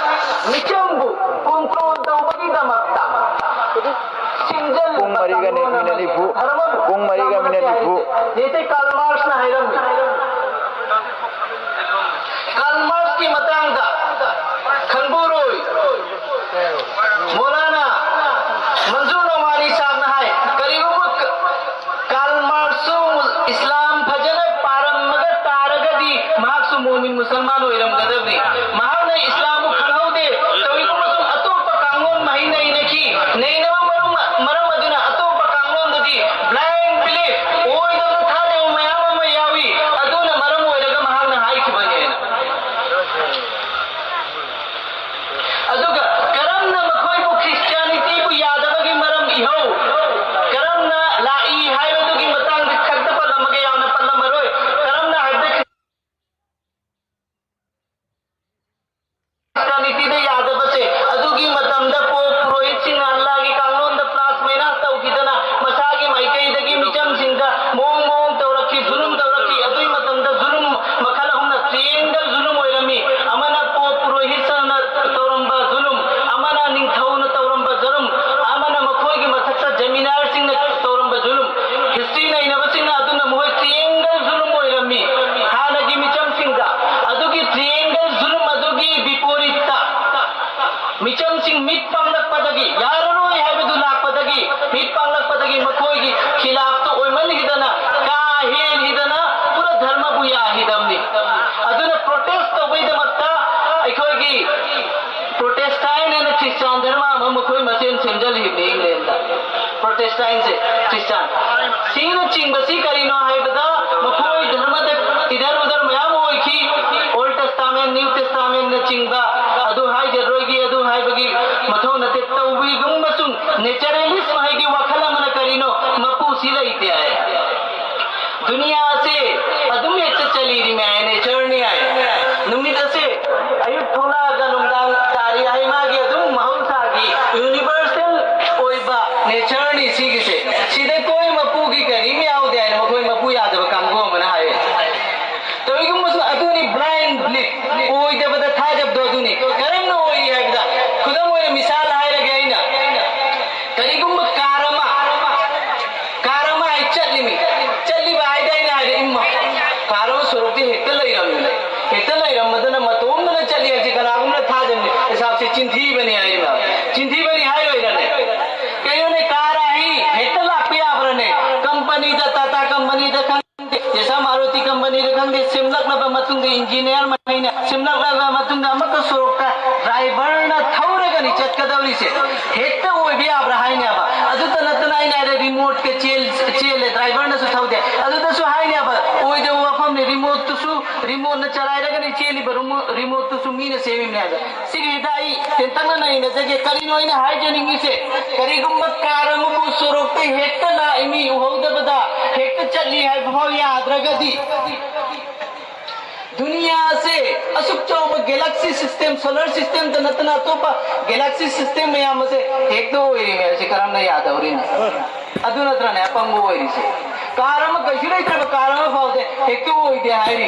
ꯃꯤꯆꯝꯕꯨ ꯀꯣꯟꯇ꯭ꯔꯣꯜ ꯇꯧꯕꯒꯤꯗꯃꯛꯇ ꯁꯤꯡꯖꯜ ꯄꯨꯡ ꯃꯔꯤꯒ ꯃꯤꯅꯤꯠ ꯅꯤꯐꯨ, ꯄꯨꯡ ꯃꯔꯤꯒ ꯃꯤꯅꯤꯠ ꯅꯤꯐꯨ꯫ ꯅꯦꯆꯦ ꯀꯥꯔꯜ ꯃꯥꯔꯛꯁꯅ ꯍꯥꯏꯔꯝꯃꯤ꯫ ꯀꯥꯔꯜ ꯃꯥꯔꯛꯁꯀꯤ ꯃꯇꯥꯡꯗ ꯈꯪꯕꯨꯔꯣꯏ ꯃꯣꯂꯥꯅꯥ ꯃꯟꯖꯨꯔ ꯅꯣꯃꯥꯅꯤ ꯁꯥꯍꯕꯅ ꯍꯥꯏ, ꯀꯔꯤꯒꯨꯝꯕ ꯀꯥꯔꯜ ꯃꯥꯔꯛꯁꯁꯨ ꯏꯁꯂꯥꯝ ꯐꯖꯅ ꯄꯥꯔꯝꯃꯒ ꯇꯥꯔꯒꯗꯤ ꯃꯍꯥꯛꯁꯨ ꯃꯣꯃꯤꯟ ꯃꯨꯁꯜꯃꯥꯟ ꯑꯣꯏꯔꯝꯒꯗꯕꯅꯤ꯫ ꯃꯍꯥꯛꯅ ꯏꯁꯂꯥꯝꯕꯨ ꯈꯪꯍꯧꯗꯦ꯫ ꯀꯔꯤꯒꯨꯝꯕ ꯁꯨꯝ ꯑꯇꯣꯞꯄ ꯀꯥꯡꯂꯣꯟ ꯃꯍꯩ ꯅꯩꯅꯈꯤ꯫ ꯅꯩꯅꯕ ꯃꯔꯝ, ꯃꯔꯝ ꯑꯗꯨꯅ ꯑꯇꯣꯞꯄ ꯀꯥꯡꯂꯣꯟꯗꯗꯤ blind belief, ꯑꯣꯏꯗꯕ ꯊꯥꯖꯕ ꯃꯌꯥꯝ ꯑꯃ ꯌꯥꯎꯏ꯫ ꯑꯗꯨꯅ ꯃꯔꯝ ꯑꯣꯏꯔꯒ ꯃꯍꯥꯛꯅ ꯍꯥꯏꯈꯤꯕꯅꯦꯅ꯫ ꯑꯗꯨꯒ ꯀꯔꯝꯅ ꯃꯈꯣꯏꯕꯨ ꯈ꯭ꯔꯤꯁꯇꯤꯌꯥꯅꯤꯇꯤꯕꯨ ꯌꯥꯗꯕꯒꯤ ꯃꯔꯝ ꯏꯍꯧ, ꯀꯔꯝꯅ ꯂꯥꯛꯏ ꯍꯥꯏꯕꯗꯨꯒꯤ ꯃꯇꯥꯡꯗ ꯈꯛꯇ ꯄꯜꯂꯝꯃꯒꯦ, ꯌꯥꯝꯅ ꯄꯜꯂꯝꯃꯔꯣꯏ꯫ ꯀꯔꯝꯅ ꯍꯥꯏꯕꯗ ꯈ꯭ꯔꯤꯁꯇꯥꯟ ꯙꯔꯃ ꯑꯃ ꯃꯈꯣꯏ ꯃꯁꯦꯟ ꯁꯦꯝꯖꯤꯜꯂꯤꯕꯅꯤ ꯏꯪꯂꯦꯟꯗ꯫ ꯄ꯭ꯔꯣꯇꯦꯁꯇꯥꯏꯟꯁꯦ, ꯈ꯭ꯔꯤꯁꯇꯥꯟ꯫ ꯁꯤꯅꯆꯤꯡꯕꯁꯤ ꯀꯔꯤꯅꯣ ꯍꯥꯏꯕꯗ, ꯃꯈꯣꯏ ꯙꯔꯃꯗ ꯏꯙꯔ ꯎꯙꯔ ꯃꯌꯥꯝ ꯑꯣꯏꯈꯤ꯫ ꯑꯣꯜ ꯇꯦꯁꯇꯥꯃꯦꯟ, ꯅ꯭ꯌꯨ ꯇꯦꯁꯇꯥꯃꯦꯟꯅꯆꯤꯡꯕ ꯑꯗꯨ ꯍꯥꯏꯖꯔꯣꯏꯒꯦ, ꯑꯗꯨ ꯍꯥꯏꯕꯒꯤ ꯃꯊꯧ ꯅꯠꯇꯦ꯫ ꯇꯧꯕꯤꯒꯨꯝꯕꯁꯨꯡ ꯅꯦꯆꯔꯦꯂꯤꯁ ꯍꯥꯏꯒꯤ ꯋꯥꯈꯜ ꯑꯃꯅ ꯀꯔꯤꯅꯣ, ꯃꯄꯨꯁꯤ ꯂꯩꯇꯦ ꯍꯥꯏ꯫ ꯗꯨꯅꯤꯌꯥꯁꯦ ꯑꯗꯨꯝ ꯍꯦꯛꯇ ꯆꯠꯂꯤꯔꯤꯃꯦ ꯍꯥꯏ, ꯅꯦꯆꯔꯅꯤ ꯍꯥꯏ꯫ ꯅꯨꯃꯤꯠ ꯑꯁꯦ ꯑꯌꯨꯛ ꯊꯣꯛꯂꯛꯑꯒ ꯅꯨꯡꯗꯥꯡ ꯇꯥꯔꯤ ꯍꯥꯏ, ꯃꯥꯒꯤ ꯑꯗꯨꯝ ꯃꯍꯧꯁꯥꯒꯤ ꯌꯨꯅꯤꯚꯔꯁꯦꯜ ꯑꯣꯏꯕ ꯅꯦꯆꯔꯅꯤ ꯁꯤꯒꯤꯁꯦ꯫ ꯁꯤꯗ ꯀꯣꯏ ꯃꯄꯨꯒꯤ ꯀꯔꯤꯝ ꯌꯥꯎꯗꯦ ꯍꯥꯏꯅ ꯃꯈꯣꯏ ꯃꯄꯨ ꯌꯥꯗꯕ ꯀꯥꯡꯕꯨ ꯑꯃꯅ ꯍꯥꯏꯌꯦ꯫ ꯇꯧꯏꯒꯨꯝꯕꯁꯨ ꯑꯗꯨꯅꯤ, ꯕ꯭ꯂꯥꯏꯟ ꯕ꯭ꯂꯤꯠ, ꯑꯣꯏꯗꯕꯗ ꯊꯥꯖꯕꯗꯣ ꯑꯗꯨꯅꯤ꯫ ꯀꯔꯝꯅ ꯑꯣꯏꯔꯤ ꯍꯥꯏꯕꯗ, ꯈꯨꯗꯝ ꯑꯣꯏꯅ ꯃꯤꯁꯥꯜ ꯍꯥꯏꯔꯒꯦ ꯑꯩꯅ, ꯀꯔꯤꯒꯨꯝꯕ ꯀꯥꯔ ꯑꯃ, ꯀꯥꯔ ꯑꯃ ꯍꯥꯏ ꯆꯠꯂꯤꯃꯤ, ꯆꯠꯂꯤꯕ ꯍꯥꯏꯗ ꯑꯩꯅ ꯍꯥꯏꯔꯦ, ꯏꯃ, ꯀꯥꯔ ꯑꯃ ꯁꯣꯔꯣꯛꯇ ꯍꯦꯛꯇ ꯂꯩꯔꯝꯃꯤ, ꯍꯦꯛꯇ ꯂꯩꯔꯝꯕꯗꯨꯅ ꯃꯇꯣꯝꯗꯅ ꯆꯠꯂꯤ ꯍꯥꯏꯁꯤ ꯀꯅꯥꯒꯨꯝꯕꯅ ꯊꯥꯖꯕꯅꯤ? ꯍꯤꯁꯥꯞꯁꯦ ꯆꯤꯟꯊꯤꯕꯅꯤ ꯍꯥꯏꯔꯤꯕ꯫ ꯆꯤꯟꯊꯤꯕꯅꯤ ꯍꯥꯏꯔꯣꯏꯗꯅꯦ? ꯀꯩꯅꯣꯅꯦ, ꯀꯥꯔ ꯑꯍꯤ ꯍꯦꯛꯇ ꯂꯥꯛꯄ ꯌꯥꯕ꯭ꯔꯅꯦ? ꯀꯝꯄꯅꯤꯗ, ꯇꯥꯇꯥ ꯀꯝꯄꯅꯤꯗ ꯈꯪꯗꯦ, ꯖꯦꯁꯥ ꯃꯥꯔꯨꯇꯤ ꯀꯝꯄꯅꯤꯗ ꯈꯪꯗꯦ, ꯁꯦꯝꯂꯛꯂꯕ ꯃꯇꯨꯡꯗ, ꯏꯟꯖꯤꯅꯤꯌꯥꯔ ꯃꯈꯩꯅ ꯁꯦꯝꯂꯛꯂꯕ ꯃꯇꯨꯡꯗ ꯑꯃꯨꯛꯀ ꯁꯣꯔꯣꯛꯇ ꯗ꯭ꯔꯥꯏꯚꯔꯅ ꯊꯧꯔꯒꯅꯤ ꯆꯠꯀꯗꯧꯔꯤꯁꯦ꯫ ꯍꯦꯛꯇ ꯑꯣꯏꯕ ꯌꯥꯕ꯭ꯔꯥ ꯍꯥꯏꯅꯦꯕ? ꯑꯗꯨꯇ ꯅꯠꯇꯅ ꯑꯩꯅ ꯍꯥꯏꯔꯦ, ꯔꯤꯃꯣꯠꯀ ꯆꯦꯜ-, ꯆꯦꯜꯂꯦ, ꯗ꯭ꯔꯥꯏꯚꯔꯅꯁꯨ ꯊꯧꯗꯦ꯫ ꯑꯗꯨꯗꯁꯨ ꯍꯥꯏꯅꯦꯕ, ꯑꯣꯏꯗꯕ ꯋꯥꯐꯝꯅꯤ, ꯔꯤꯃꯣꯠꯇꯨꯁꯨ, ꯔꯤꯃꯣꯠꯅ ꯆꯂꯥꯏꯔꯒꯅꯤ ꯆꯦꯜꯂꯤꯕ ꯔꯤꯃꯣ-, ꯔꯤꯃꯣꯠꯇꯨꯁꯨ ꯃꯤꯅ ꯁꯦꯝꯃꯤꯕꯅꯦ ꯍꯥꯏꯕ꯫ ꯁꯤꯒꯤꯁꯤꯗ ꯑꯩ ꯇꯦꯟꯇꯛꯅ ꯅꯩꯅꯖꯒꯦ꯫ ꯀꯔꯤꯅꯣ ꯑꯩꯅ ꯍꯥꯏꯖꯅꯤꯡꯉꯤꯁꯦ? ꯀꯔꯤꯒꯨꯝꯕ ꯀꯥꯔ ꯑꯃꯕꯨ ꯁꯣꯔꯣꯛꯇ ꯍꯦꯛꯇ ꯂꯥꯛꯏ, ꯃꯤ ꯎꯍꯧꯗꯕꯗ ꯍꯦꯛꯇ ꯆꯠꯂꯤ ꯍꯥꯏꯕ ꯐꯥꯎ ꯌꯥꯗ꯭ꯔꯒꯗꯤ, ꯗꯨꯅꯤꯌꯥꯁꯦ ꯑꯁꯨꯛ ꯆꯥꯎꯕ ꯒꯦꯂꯦꯛꯁꯤ ꯁꯤꯁꯇꯦꯝ, ꯁꯣꯂꯔ ꯁꯤꯁꯇꯦꯝꯗ ꯅꯠꯇꯅ ꯑꯇꯣꯞꯄ ꯒꯦꯂꯦꯛꯁꯤ ꯁꯤꯁꯇꯦꯝ ꯃꯌꯥꯝ ꯑꯁꯦ ꯍꯦꯛꯇ ꯑꯣꯏꯔꯤꯅꯦ ꯍꯥꯏꯁꯦ ꯀꯔꯝꯅ ꯌꯥꯗꯧꯔꯤꯅꯣ? ꯑꯗꯨ ꯅꯠꯇ꯭ꯔꯅꯦ ꯑꯄꯪꯕ ꯑꯣꯏꯔꯤꯁꯦ? ꯀꯥꯔ ꯑꯃ, ꯀꯩꯁꯨ ꯂꯩꯇ꯭ꯔꯕ ꯀꯥꯔ ꯑꯃ ꯐꯥꯎꯗ ꯍꯦꯛꯇ ꯑꯣꯏꯗꯦ ꯍꯥꯏꯔꯤ꯫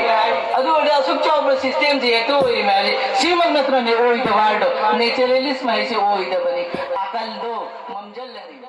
ꯑꯗꯨ ꯑꯣꯏꯔꯗꯤ ꯑꯁꯨꯛ ꯆꯥꯎꯕ ꯁꯤꯁꯇꯦꯝꯁꯦ ꯍꯦꯛꯇ ꯑꯣꯏꯔꯤꯃꯦ ꯍꯥꯏꯁꯦ ꯁꯤꯃꯛ ꯅꯠꯇ꯭ꯔꯅꯦ ꯑꯣꯏꯗꯕ ꯍꯥꯏꯗꯣ? ꯅꯦꯆꯔꯦꯂꯤꯁ ꯍꯥꯏꯁꯦ ꯑꯣꯏꯗꯕꯅꯤ꯫ ꯑꯀꯜꯗꯣ ꯃꯝꯖꯜꯍꯜꯂꯤ꯫